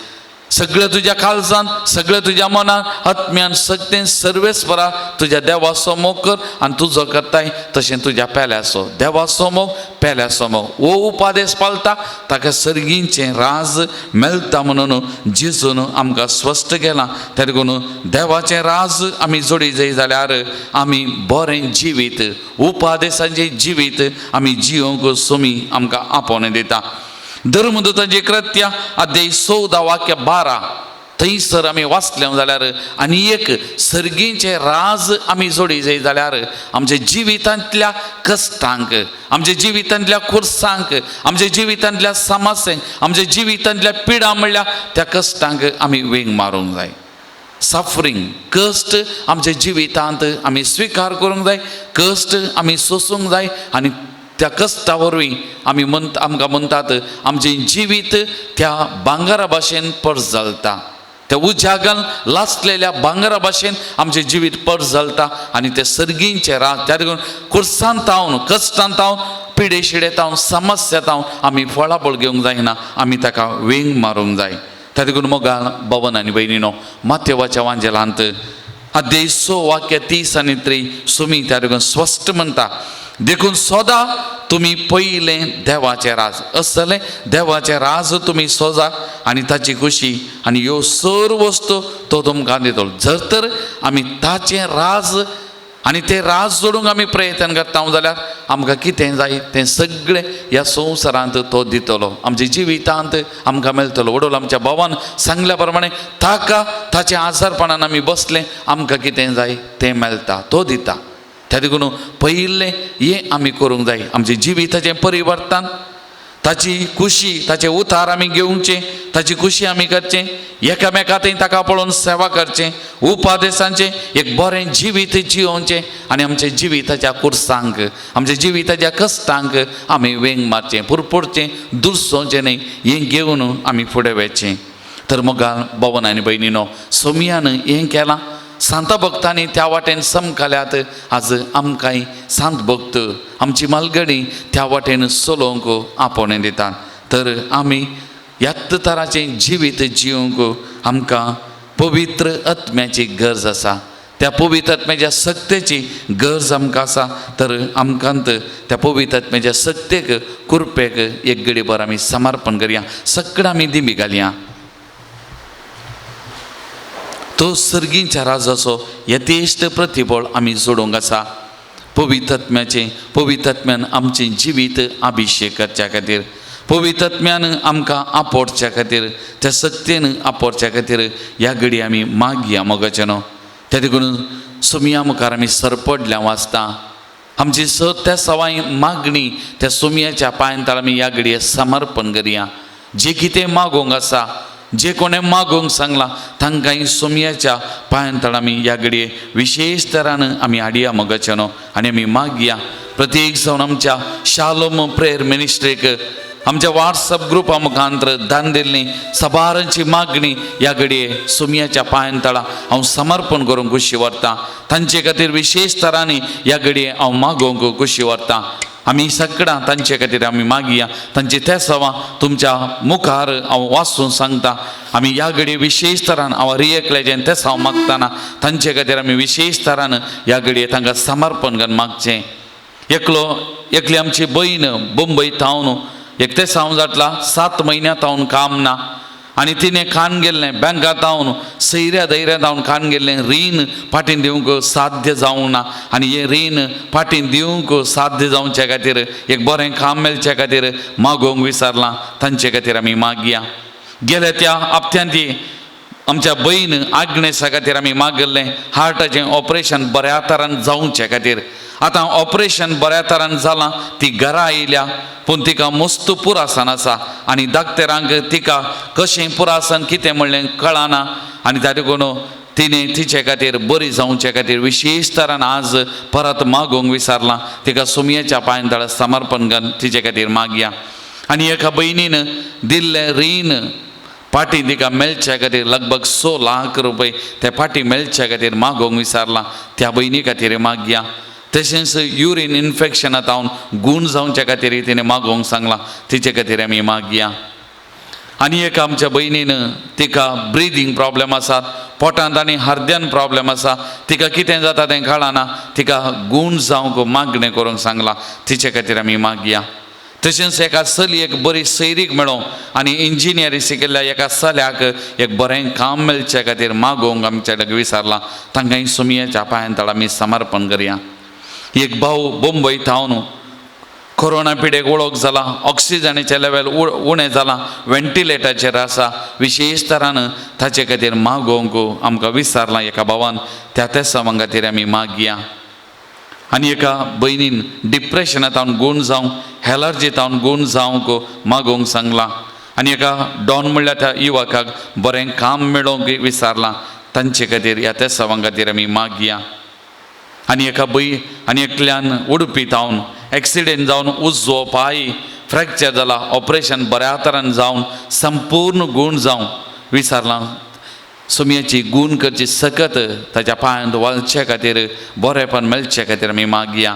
सगळें तुज्या काळजान, सगळें तुज्या मनान, आत्म्यान, सगळें सर्वेस्परा तुज्या देवाचो मोग कर आनी तुजो करताय तशें तुज्या पेल्याचो. देवाचो मोग, पेल्याचो मोग, हो उपादेश पाळटा ताका सर्गीचें राज मेळटा म्हणून जेजून आमकां स्पश्ट केलां. त्या देखून देवाचें राज आमी जोडी जाय जाल्यार आमी बरें जिवीत, उपादेशाचें जिवीत आमी जियोंक सोमी आमकां आपोवणें दिता. धर्मदूतांची कृत्या अध्याय 14 वाक्य 12 थंयसर आमी वाचले जाल्यार आनी एक सर्गीचें राज आमी जोडी जाय जाल्यार आमच्या जिवितांतल्या कश्टांक, आमच्या जिवितांतल्या खुर्सांक, आमच्या जिवितांतल्या समस्यांक, आमच्या जिवितांतल्या पिडा म्हणल्यार त्या कश्टांक आमी वेंग मारूंक जाय. सफरींग, कश्ट आमच्या जिवितांत आमी स्विकार करूंक जाय, कश्ट आमी सोसूंक जाय आनी त्या कश्टा वरवीं आमी आमकां म्हणटात आमचें जिवीत त्या भांगरा भाशेन पर्स जाता, त्या उज्यागान लासलेल्या भांगरा भाशेन आमचें जिवीत पर्स जाता आनी ते सर्गींचे राज. त्या देखून कुर्सान तावन, कश्टान तावन, पिडे शिडे तावन, समस्या तावन आमी फळाफळ घेवंक जायना, आमी ताका वेंग मारूंक जाय. त्या देखून मोगाल भवन आनी भयणीनो, माथेवाच्या वांजेलांत अध्याय 6 वाक्य 30 आनी 3 सुमी त्या देखून स्पश्ट म्हणटा, देखून सदां तुमी पयलें देवाचें राज असलें देवाचें राज तुमी सोजा आनी ताची खुशी आनी ह्यो सर्व वस्तू तो तुमकां दितलो. जर तर आमी ताचें राज आनी तें राज जोडूंक आमी प्रयत्न करता जाल्यार आमकां कितें जाय तें सगळें ह्या संवसारांत तो दितलो, आमच्या जिवितांत आमकां मेळटलो. वडोल आमच्या भावान सांगल्या प्रमाणे ताका ताच्या आजारपणान आमी बसलें, आमकां कितें जाय तें मेळटा, तो दिता. त्या देखून पयलें हें आमी करूंक जाय, आमचें जिविताचें परिवर्तन, ताची खुशी, ताचे उतार आमी घेवचें, ताची खुशी आमी करचें, एकामेका थंय ताका पळोवन सेवा करचें, उपादेसांचें एक बरें जिवीत जियोवचें आनी आमच्या जिविताच्या कुर्सांक, आमच्या जिविताच्या कश्टांक आमी वेंग मारचें, पुरपुरचें, दुरसोवचें न्हय, हें घेवन आमी फुडें वचचें. तर मोगाल भवन आनी भयणीनो, सोमयान हें केलां, सांता भक्तांनी त्या वाटेन समकाल्यात, आज आमकांय सांत भक्त आमची मालगडी त्या वाटेन चलोवंक आपोवणें दितात. तर आमी ह्याच तराचें जिवीत जिवंक आमकां पवित्र आत्म्याची गरज आसा, त्या पवित्र आत्म्याच्या सक्तेची गरज आमकां आसा. तर आमकां त्या पवित्र आत्म्याच्या सक्तेक, कृपेक एक गडीभर आमी समर्पण करया, सगळें आमी दिमी घालया. तो सर्गींच्या राजाचो यथेश्ट प्रतिबळ आमी जोडूंक आसा. पवित्र आत्म्याचें, पवित्र आत्म्यान आमचें जिवीत अभिशेक करच्या खातीर, पवित्र आत्म्यान आमकां आपोवच्या खातीर, त्या सक्तेन आपोवच्या खातीर ह्या घडी आमी मागया मोगाचें न्हू. त्या देखून सोमया मुखार आमी सरपडल्या वाचता आमची स त्या सवाय मागणी त्या सोमयाच्या पांयान आमी ह्या घडये समर्पण करया. जे कितें मागोवंक आसा, जे कोणें मागोवंक सांगलां तांकां सोमयाच्या पांयान आमी ह्या घडये विशेश तरान आमी हाडया मोगाचें न्हू आनी आमी मागया. प्रत्येक जावन आमच्या शालोम प्रेयर मिनिस्ट्रीक, आमच्या वॉट्सअप ग्रुपा मुखांतर दान दिल्ली सबारांची मागणी ह्या घडये सोमयाच्या पांयान तळा हांव समर्पण करूंक खुशी व्हरता. तांचे खातीर विशेश तरांनी ह्या घडये हांव मागोवंक खुशी व्हरता. आमी सगळां तांचे खातीर आमी मागया, तांची ते सवां तुमच्या मुखार हांव वाचून सांगता. आमी ह्या घडये विशेश तरान हांव रियकल्याचें तें हांव मागतना तांचे खातीर आमी विशेश तरान ह्या घडये तांकां समर्पण करून मागचें. एकलो एकली आमची बयण मुंबय थावन एक तें हांव जातला 7 म्हयन्या थावन काम ना आनी तिणें खान गेल्लें बँका थावन सैऱ्या धैर्या थावन खान गेल्लें रीण फाटीं दिवंक साध्य जावंक ना आनी हें रीण फाटीं दिवंक साध्य जावचे खातीर एक बरें काम मेळचे खातीर मागोवंक विसरलां, तांचे खातीर आमी मागया. गेल्या त्या हप्त्यांत ती आमच्या बयण आग्नेसा खातीर आमी मागिल्लें हार्टाचें ऑपरेशन बऱ्या तरान जावचे खातीर. आतां ऑपरेशन बऱ्या तरान जालां, ती घरा आयल्या पूण तिका मस्त पुरासन आसा आनी डाक्टरांक तिका कशें पुरासन कितें म्हणलें कळना आनी त्या देखून तिणें तिचे खातीर बरी जावचे खातीर विशेश तरान आज परत मागोवंक विसरलां, तिका सोमयेच्या पांयान तळा समर्पण करून तिचे खातीर मागया. आनी एका भयणीन दिल्लें रीण फाटीं तिका मेळच्या खातीर लगभग 100 लाख रुपये ते फाटीं मेळच्या खातीर मागोवंक विसरलां, त्या भयणी खातीर मागया. तशेंच युरीन इन्फेक्शनां तावन गूण जावच्या खातीर तिणें मागोवंक सांगलां, तिचे खातीर आमी मागया. आनी एका आमच्या भयणीन तिका ब्रिदींग प्रॉब्लम आसा, पोटांत आनी हर्द्यान प्रॉब्लम आसा, तिका कितें जाता तें कळना, तिका गूण जावंक मागणें करूंक सांगलां, तिचे खातीर आमी मागया. तशेंच एका चलयेक बरी सैरीक मेळोवंक आनी इंजिनियरींग शिकिल्ल्या एका चल्याक एक बरें काम मेळचे खातीर मागोवंक आमच्या लागीं विसरलां, तांकां सोमयेच्या पांयान तळा आमी समर्पण करया. एक भाव मुंबय थावन कोरोना पिडेक वळख जाला, ऑक्सिजनाचें लेवल उणें जालां, वेंटिलेटराचेर आसा, विशेश तरान ताचे खातीर मागोवंक आमकां विसरलां एका भावान, त्या तेसांवां खातीर आमी मागया. आनी एका भयणीन डिप्रेशना तावन गूण जावंक, एलर्जी तावन गूण जावंक मागोवंक सांगलां आनी एका डॉन म्हणल्यार त्या युवकाक बरें काम मेळोवंक विसरलां, तांचे खातीर ह्या तेसावां खातीर आमी मागया. आनी एका बय आनी एकल्यान उडपी जावन एक्सिडेंट जावन उजवो पांय फ्रॅक्चर जाला, ऑपरेशन बऱ्या तरान जावन संपूर्ण गूण जावं विसारलां. सोमयाची गूण करची सकत ताच्या पांयांत वालचे खातीर बरेंपण मेळचे खातीर आमी मागया.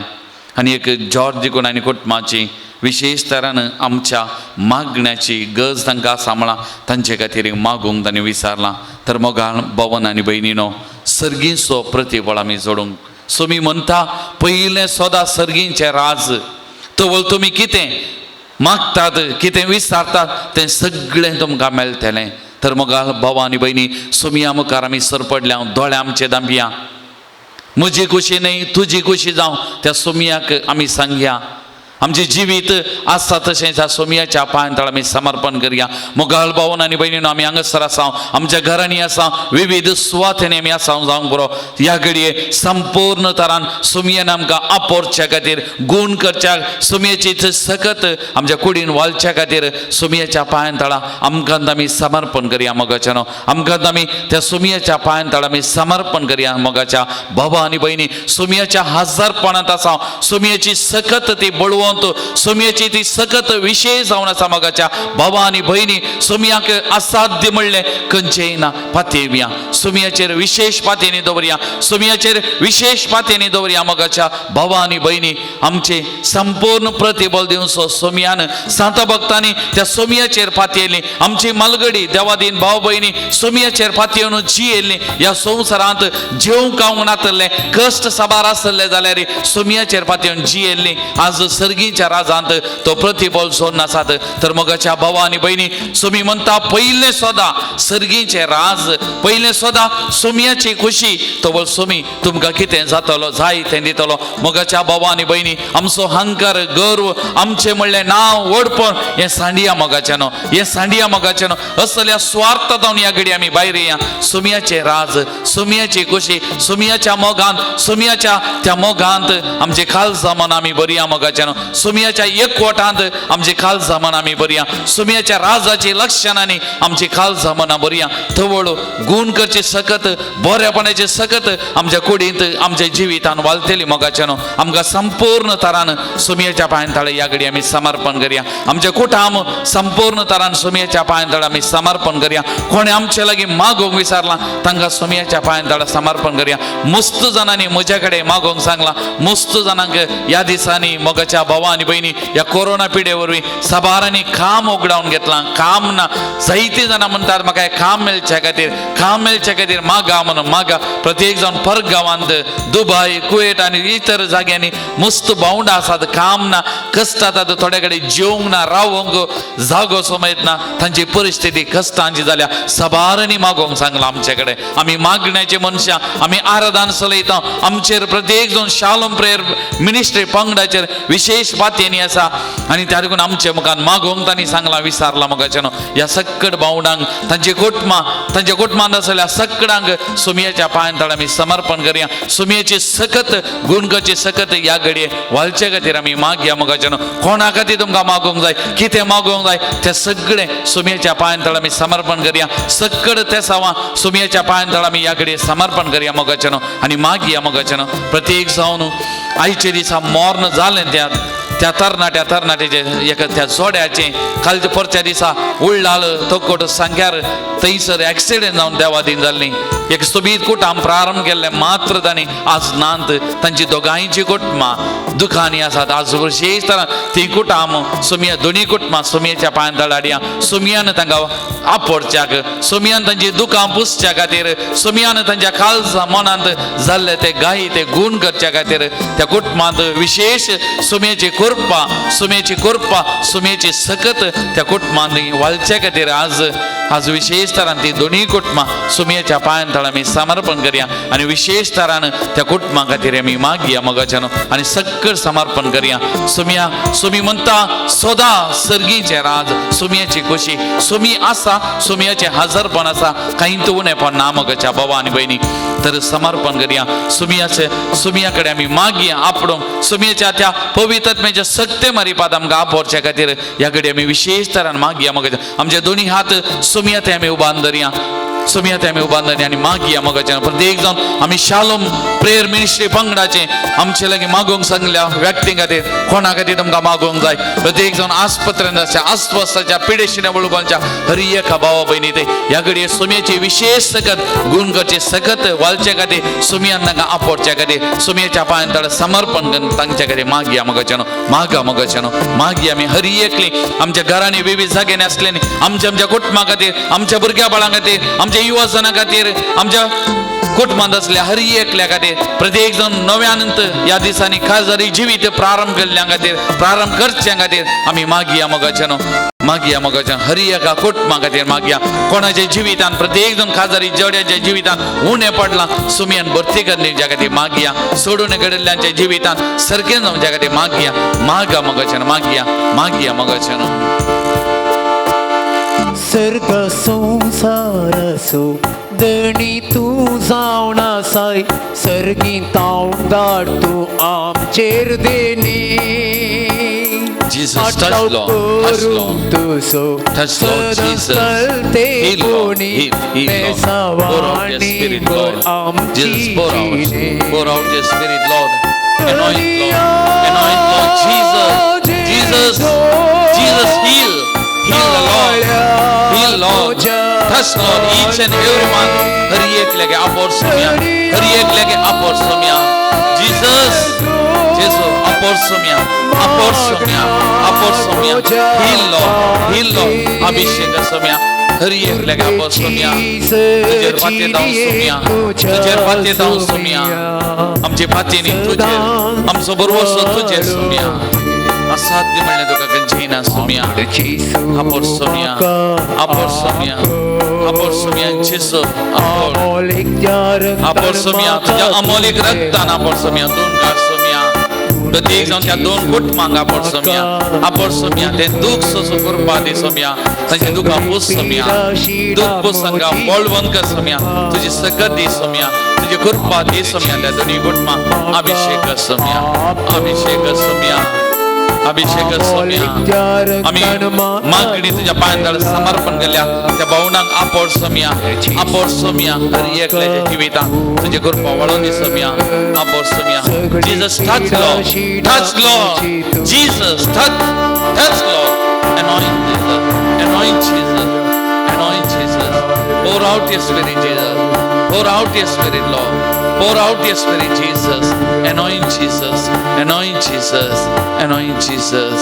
आनी एक जॉर्ज देखून आनी कुटुंबाची विशेश तरान आमच्या मागण्याची गरज तांकां सांबळा तांचे खातीर मागूंक तांणी विसारलां. तर मोगाळ भवन आनी भयणीनो, सर्गीचो प्रतिफळ आमी जोडूंक सोमी म्हणटा पयलें सदां सर्गींचें राज, तवळ तुमी कितें मागतात कितें विसारतात तें सगळें तुमकां मेळटलें. तर मोगाळ भाव आनी भयणी, सोमया मुखार आमी सरपडल्या, दोळे आमचे दांपया, म्हजी खुशी न्हय तुजी खुशी जावं त्या सोमयाक आमी सांगया. आमचें जिवीत आसा तशेंच ह्या सोमयाच्या पांयां तळ आमी समर्पण करया. मोगाळ भावन आनी भयणीनो, आमी हांगासर आसा, आमच्या घरांनी आसा, विविध सुवातेंनी आमी आसा जावंक बरो. ह्या घडये संपूर्ण तरान सोमयान आमकां आपोरच्या खातीर, गूण करच्या सोमयाची सकत आमच्या कुडीन वालच्या खातीर सोमयाच्या पांयां तळा आमकां आमी समर्पण करया. मोगाच्या न्हू, आमकां आमी त्या सोमयाच्या पांयां तळा आमी समर्पण करया. मोगाच्या भावा आनी भयणी, सोमयाच्या हजारपणांत आसा, सोमयाची सकत ती बळवंत, सोमयाची ती सकत विशेष जावन आसा. मोगाच्या भावा आनी भयणी, सोमयाक असाध्य म्हणलें खंयचेय ना. पातयेवया, सोमयाचेर विशेष पातयेनी दवरया, सोमयाचेर विशेष पातयेनी दवरया. मोगाच्या भावा आनी भयणी, आमचे संपूर्ण प्रतिबल दिवचो सोमयान सांत भक्तांनी त्या सोमयाचेर पातयेली. आमची मालगडी देवादीन भाव भयणी सोमयाचेर पातयेवन जियेल्ली. ह्या संवसारांत जेवंक खावंक नातल्लें, कश्ट साबार आसले जाल्यार सोमयाचेर पातयेवन जियेल्ली. आज सर्गीच्या राजांत तो प्रतिबल सोडून आसात. तर मोगाच्या भावा आनी भयणी, सोमी म्हणटा पयलें सदां सर्गीचें राज, पयलें सदां सोमयाची खुशी, तो सोमी तुमकां कितें जातलो जाय तें दितलो. मोगाच्या भावा आनी भयणी, आमचो हंकार गर्व आमचें म्हणलें नांव व्हडपण हें सांडिया मोगाचें न्हू, हें सांडिया मोगाचें न्हू. असल्या स्वार्थ जावन ह्या घडी आमी भायर येया. सोमयाचें राज, सोमयाची खुशी, सोमयाच्या मोगांत, सोमयाच्या त्या मोगांत आमचे खालसा मन आमी बरया. मोगाच्या न्हू, सोमयाच्या एकवटांत आमचे खालसा मन आमी बरया. सोमयाच्या राजाची लक्षणांनी आमची खालसा मनां बरया. तवळ गूण करचे सकत, बरेपणाचे सकत आमच्या कुडींत आमच्या जिवितान वालतली. मोगाच्या न्हू, आमकां संपूर्ण तरान सोमयाच्या पांयां तळे ह्या घडी आमी समर्पण करया. आमच्या कुटाम संपूर्ण तरान सोमयाच्या पांयां तळे आमी समर्पण करया. कोणें आमचे लागीं मागूंक विसारलां तांकां सोमयाच्या पांयां तळे समर्पण करया. मस्त जाणांनी म्हज्या कडेन मागूंक सांगलां, मस्त जाणांक ह्या दिसांनी मोगाच्या भावा आनी भयणी ह्या कोरोना पिडे वरवीं साबारांनी काम उगडावन घेतलां. काम ना, जायते जाणां म्हणटात म्हाका काम मेळच्या खातीर, काम मेळच्या खातीर मागा म्हणून मागा. प्रत्येक जावन परत गांवांत दुबय, कुवेट आनी इतर जाग्यांनी मस्त भावंडां आसात, काम ना, कश्ट आसात, थोड्या कडेन जेवंक ना, रावंक जागो समयत ना, तांची परिस्थिती कश्टांची जाल्या. साबारांनी मागोवंक सांगलां आमचे कडेन. आमी मागण्याचे मनशां, आमी आराधन चलयता. आमचेर प्रत्येक जावन शालोम प्रेयर मिनिस्ट्री पंगडाचेर विशेष पातयेनी आसा आनी त्या देखून आमचे मुखार मागोवंक तांणी सांगलां विसारलां. मोगाचें न्हू, ह्या सक्कड भावंडांक तांचे कुटुंबां, तांच्या कुटुंबांत आसल्या सकडांक सोमयाच्या पांयां तळ आमी समर्पण करया. सोमयाची सकत गुणगाची सकत ह्या घडये वालचे खातीर आमी मागया. मोगाचें न्हू, कोणा खातीर तुमकां मागोवंक जाय, कितें मागोवंक जाय तें सगळें सोमयाच्या पांयां तळ आमी समर्पण करया. सक्कड तेसावां सोमयाच्या पांयां तळ आमी ह्या घडये समर्पण करया. मोगाचें न्हू, आनी मागया. मोगाचें न्हू, प्रत्येक जावन आयचे दिसा मर्ण जालें त्या त्या तरणाट्या तरणाट्याचे एका त्या जोड्याचें कालच्या परच्या दिसा उळ्ळाल तोकोट सांग्यार थंयसर एक्सिडेंट जावन देवादीन जाल्ली. एक सोबीत कुटाम प्रारंभ केल्लें मात्र तांणी आज नांत. तांची दोगांयची कुटुंबां दुखांनी आसात. आज विशेष तरान ती कुटाम सोमिया दोनी कुटुंबां सोमियाच्या पांयां तळाडया. सोमियान तांकां आपोडच्याक, सोमियान तांची दुखां पुसच्या खातीर, सोमियान तांच्या काळजा मनांत जाल्ले ते गायी ते गूण करच्या खातीर त्या कुटुंबांत विशेष सोमियाची कृपा, सोमियाची कृपा, सोमियाची सकत त्या कुटुंबांत वालच्या खातीर आज आज विशेष तरान ती दोनी कुटुंबां सोमियाच्या पांयां तळ आमी समर्पण करया आनी विशेष तरान त्या कुटुंबां खातीर आमी मागया. मोगाच्यान आनी सक्कड समर्पण करया. सोमिया सोमी म्हणटा सदां सर्गीचें राज, सोमियाची खुशी, सोमी आसा, सोमियाचें हजारपण आसा, कांयच उणेपण ना. मोगाच्या बाबा आनी भयणी, तर समर्पण करया. सोमियाचे सोमिया कडेन आमी मागया आपडूंक सोमियाच्या त्या पवित्रत्म्याच्या सक्ते मारिपात आमकां आपोवच्या खातीर ह्या कडेन आमी विशेष तरान मागया. मोगाच्या आमचे दोनी हात सोमिया ते आमी उबान धरया. सोमया ते आमी उबारले आनी मागया मोगाच्यान प्रत्येक जावन आमी शालोम प्रेयर मिनिस्ट्री पंगडाचे आमचे लागीं मागूंक सांगल्या व्यक्ती खातीर कोणा खातीर तुमकां मागूंक जाय. प्रत्येक जावन आस्पत्रेंत आसच्या अस्वस्थाच्या पिडेशिण्या वळुपाच्या हरी एका भावा भयणी ते ह्या घडये सोमयाची विशेष सकत गुण करचे सकत वालचे खातीर सोमयान तांकां आपोवच्या खातीर सोमयाच्या पांयान ताणें समर्पण करून तांच्या खातीर मागया मोगाच्यान मागा मोगाच्यान मागया. आमी हरी एकली आमच्या घरांनी विविध जाग्यांनी आसलेली आमच्या आमच्या कुटुंबा खातीर आमच्या भुरग्या बाळां खातीर आमच्या युवाजना खातीर आमच्या कुटुंबांत आसल्या हरी एकल्या खातीर प्रत्येक जाण नव्यान ह्या दिसांनी खासदारी जिवीत प्रारंभ केल्ल्या खातीर प्रारंभ करच्या खातीर आमी मागया मोगाच्यान मागया मोगाच्यान हरी एका कुटुंबा खातीर मागया. कोणाच्या जिवितान प्रत्येक जण खासदारी जेवड्याच्या जिवितान उणें पडलां सुमयान भरती करली ज्या खातीर मागया. सोडून घडिल्ल्यांच्या जिवितान सारकें जावं ज्या खातीर मागया. मागा मोगाच्यान मागया मागया मोगाच्यान. सर्ग संसाराचो धणी तूं जावन आसाय सर्गी तावदार तूं आमचेर देणी. Jesus, touch Lord, touch Lord, touch Lord Jesus, heal Lord, heal, heal Lord, pour out your spirit Lord, Jesus, pour out your spirit Lord, anoint Lord, anoint Lord Jesus, Jesus, Jesus, heal, heal the Lord, heal Lord, touch Lord each and every one. हर एक लगे अपोर सुमिया, हर एक लगे अपोर सुमिया, Jesus, Jesus, अपोर सुमिया, अपोर सुमिया, अपोर सुमिया, heal Lord, heal Lord, अभिषेक सुमिया, हर एक लगे अपोर सुमिया, तुझेर पाते दाव सुमिया, तुझेर पाते दाव सुमिया, आमचे पातीनी तुझेर, आमचो बरोबर तुझेर सुमिया, असाध्य म्हणलें तुका गंजेना सुमिया, अपोर सुमिया, अपोर सुमिया, अपोर सुमिया, जेसू, अपोर, अपोर सुमिया, तुझ्या अमोलिक रक्तान अपोर सुमिया, दोन गाठ सुमिया, प्रत्येक जावन त्या दोन कुटुंबांक आपोर सुमिया, आपोर सुमिया, ते दूख सोसूं कृपा दी सुमिया, तांचे दुखां पूस सुमिया, दूख पूस तांकां बळवंत कर सुमिया, तुजी सकत दी सुमिया, तुजी कृपा दी सुमिया, त्या दोनूय कुटुंबांक अभिषेक सुमिया, अभिषेक सुमिया, अभिषेक सुमिया. आमी मागणी तुज्या पांयां समर्पण केल्या त्या भावनांक आपोर सुमिया, आपोर सुमिया, हर एकल्याच्या जिवितांत तुजे कृपा वळोवन दी सुमिया, आपोर सुमिया. Jesus, touch Lord, touch Lord, Jesus, touch, touch Lord, anoint Jesus, anoint Jesus, anoint Jesus, pour out your spirit Jesus, pour out your spirit Lord, pour out your spirit Jesus, anoint Jesus, anoint Jesus, anoint Jesus.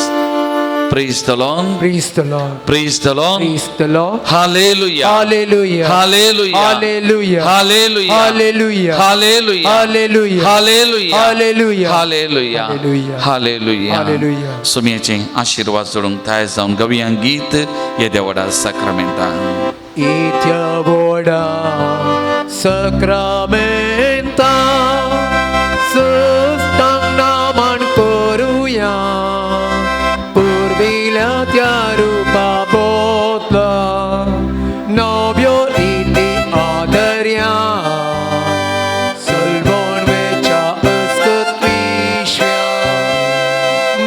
Praise the Lord. Praise the Lord. Praise the Lord. Praise the Lord. Hallelujah. Hallelujah. Hallelujah. Hallelujah. Hallelujah. Hallelujah. Hallelujah. Hallelujah. Hallelujah. Hallelujah. Hallelujah. Hallelujah. Hallelujah. Hallelujah. सुमयाचे आशीर्वाद जोडूंक तयार जावन गवया गीत येद्या व्हडा साक्रामेंतान. येद्या व्हडा साक्रामेंता सस्तांग Naaman करुया पुर्विल्या त्या रुपा बदला नव्यो रिती आदर्या सलवण वेच्या अस्कत विश्व्या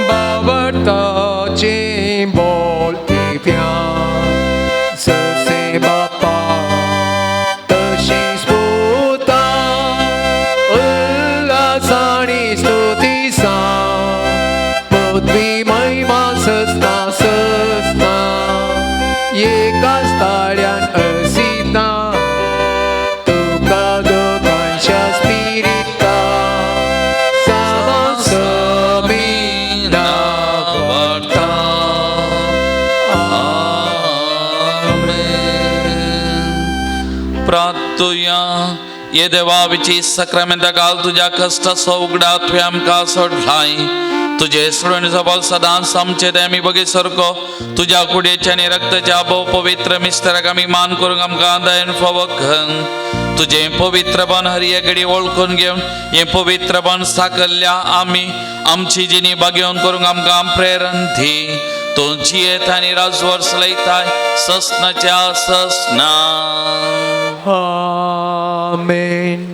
बावडताचे बोल दिव्या ससे बापा तशीच पुता उल्हासानी स्तुती सा पदवी महिमा सस्ता सस्ता एकाच ताळ्यान असिता तुका दोगांच्या स्पिरिता सामा वाडता. आमेन. प्रार्थुया. ये देवा विची साक्रामेंता घाल तुज्या कश्टाचो उगडा तुवें आमकां सोडलाय. तुजे सोडणीचो बल सदांच आमचे ते आमी बगी सारको तुज्या कुडयेच्या आनी रक्ताच्या भोव पवित्र मिस्तराक आमी मान करूंक आमकां दयन फावो कर. तुजें पवित्रपण हर एक घडी वळखून घेवन हें पवित्रपण साकल्ल्या आमी आमची जिणी बागेवन करूंक आमकां प्रेरण दी. तूं जियेत आनी राजवर चलयताय ससनाच्या ससना. आमेन.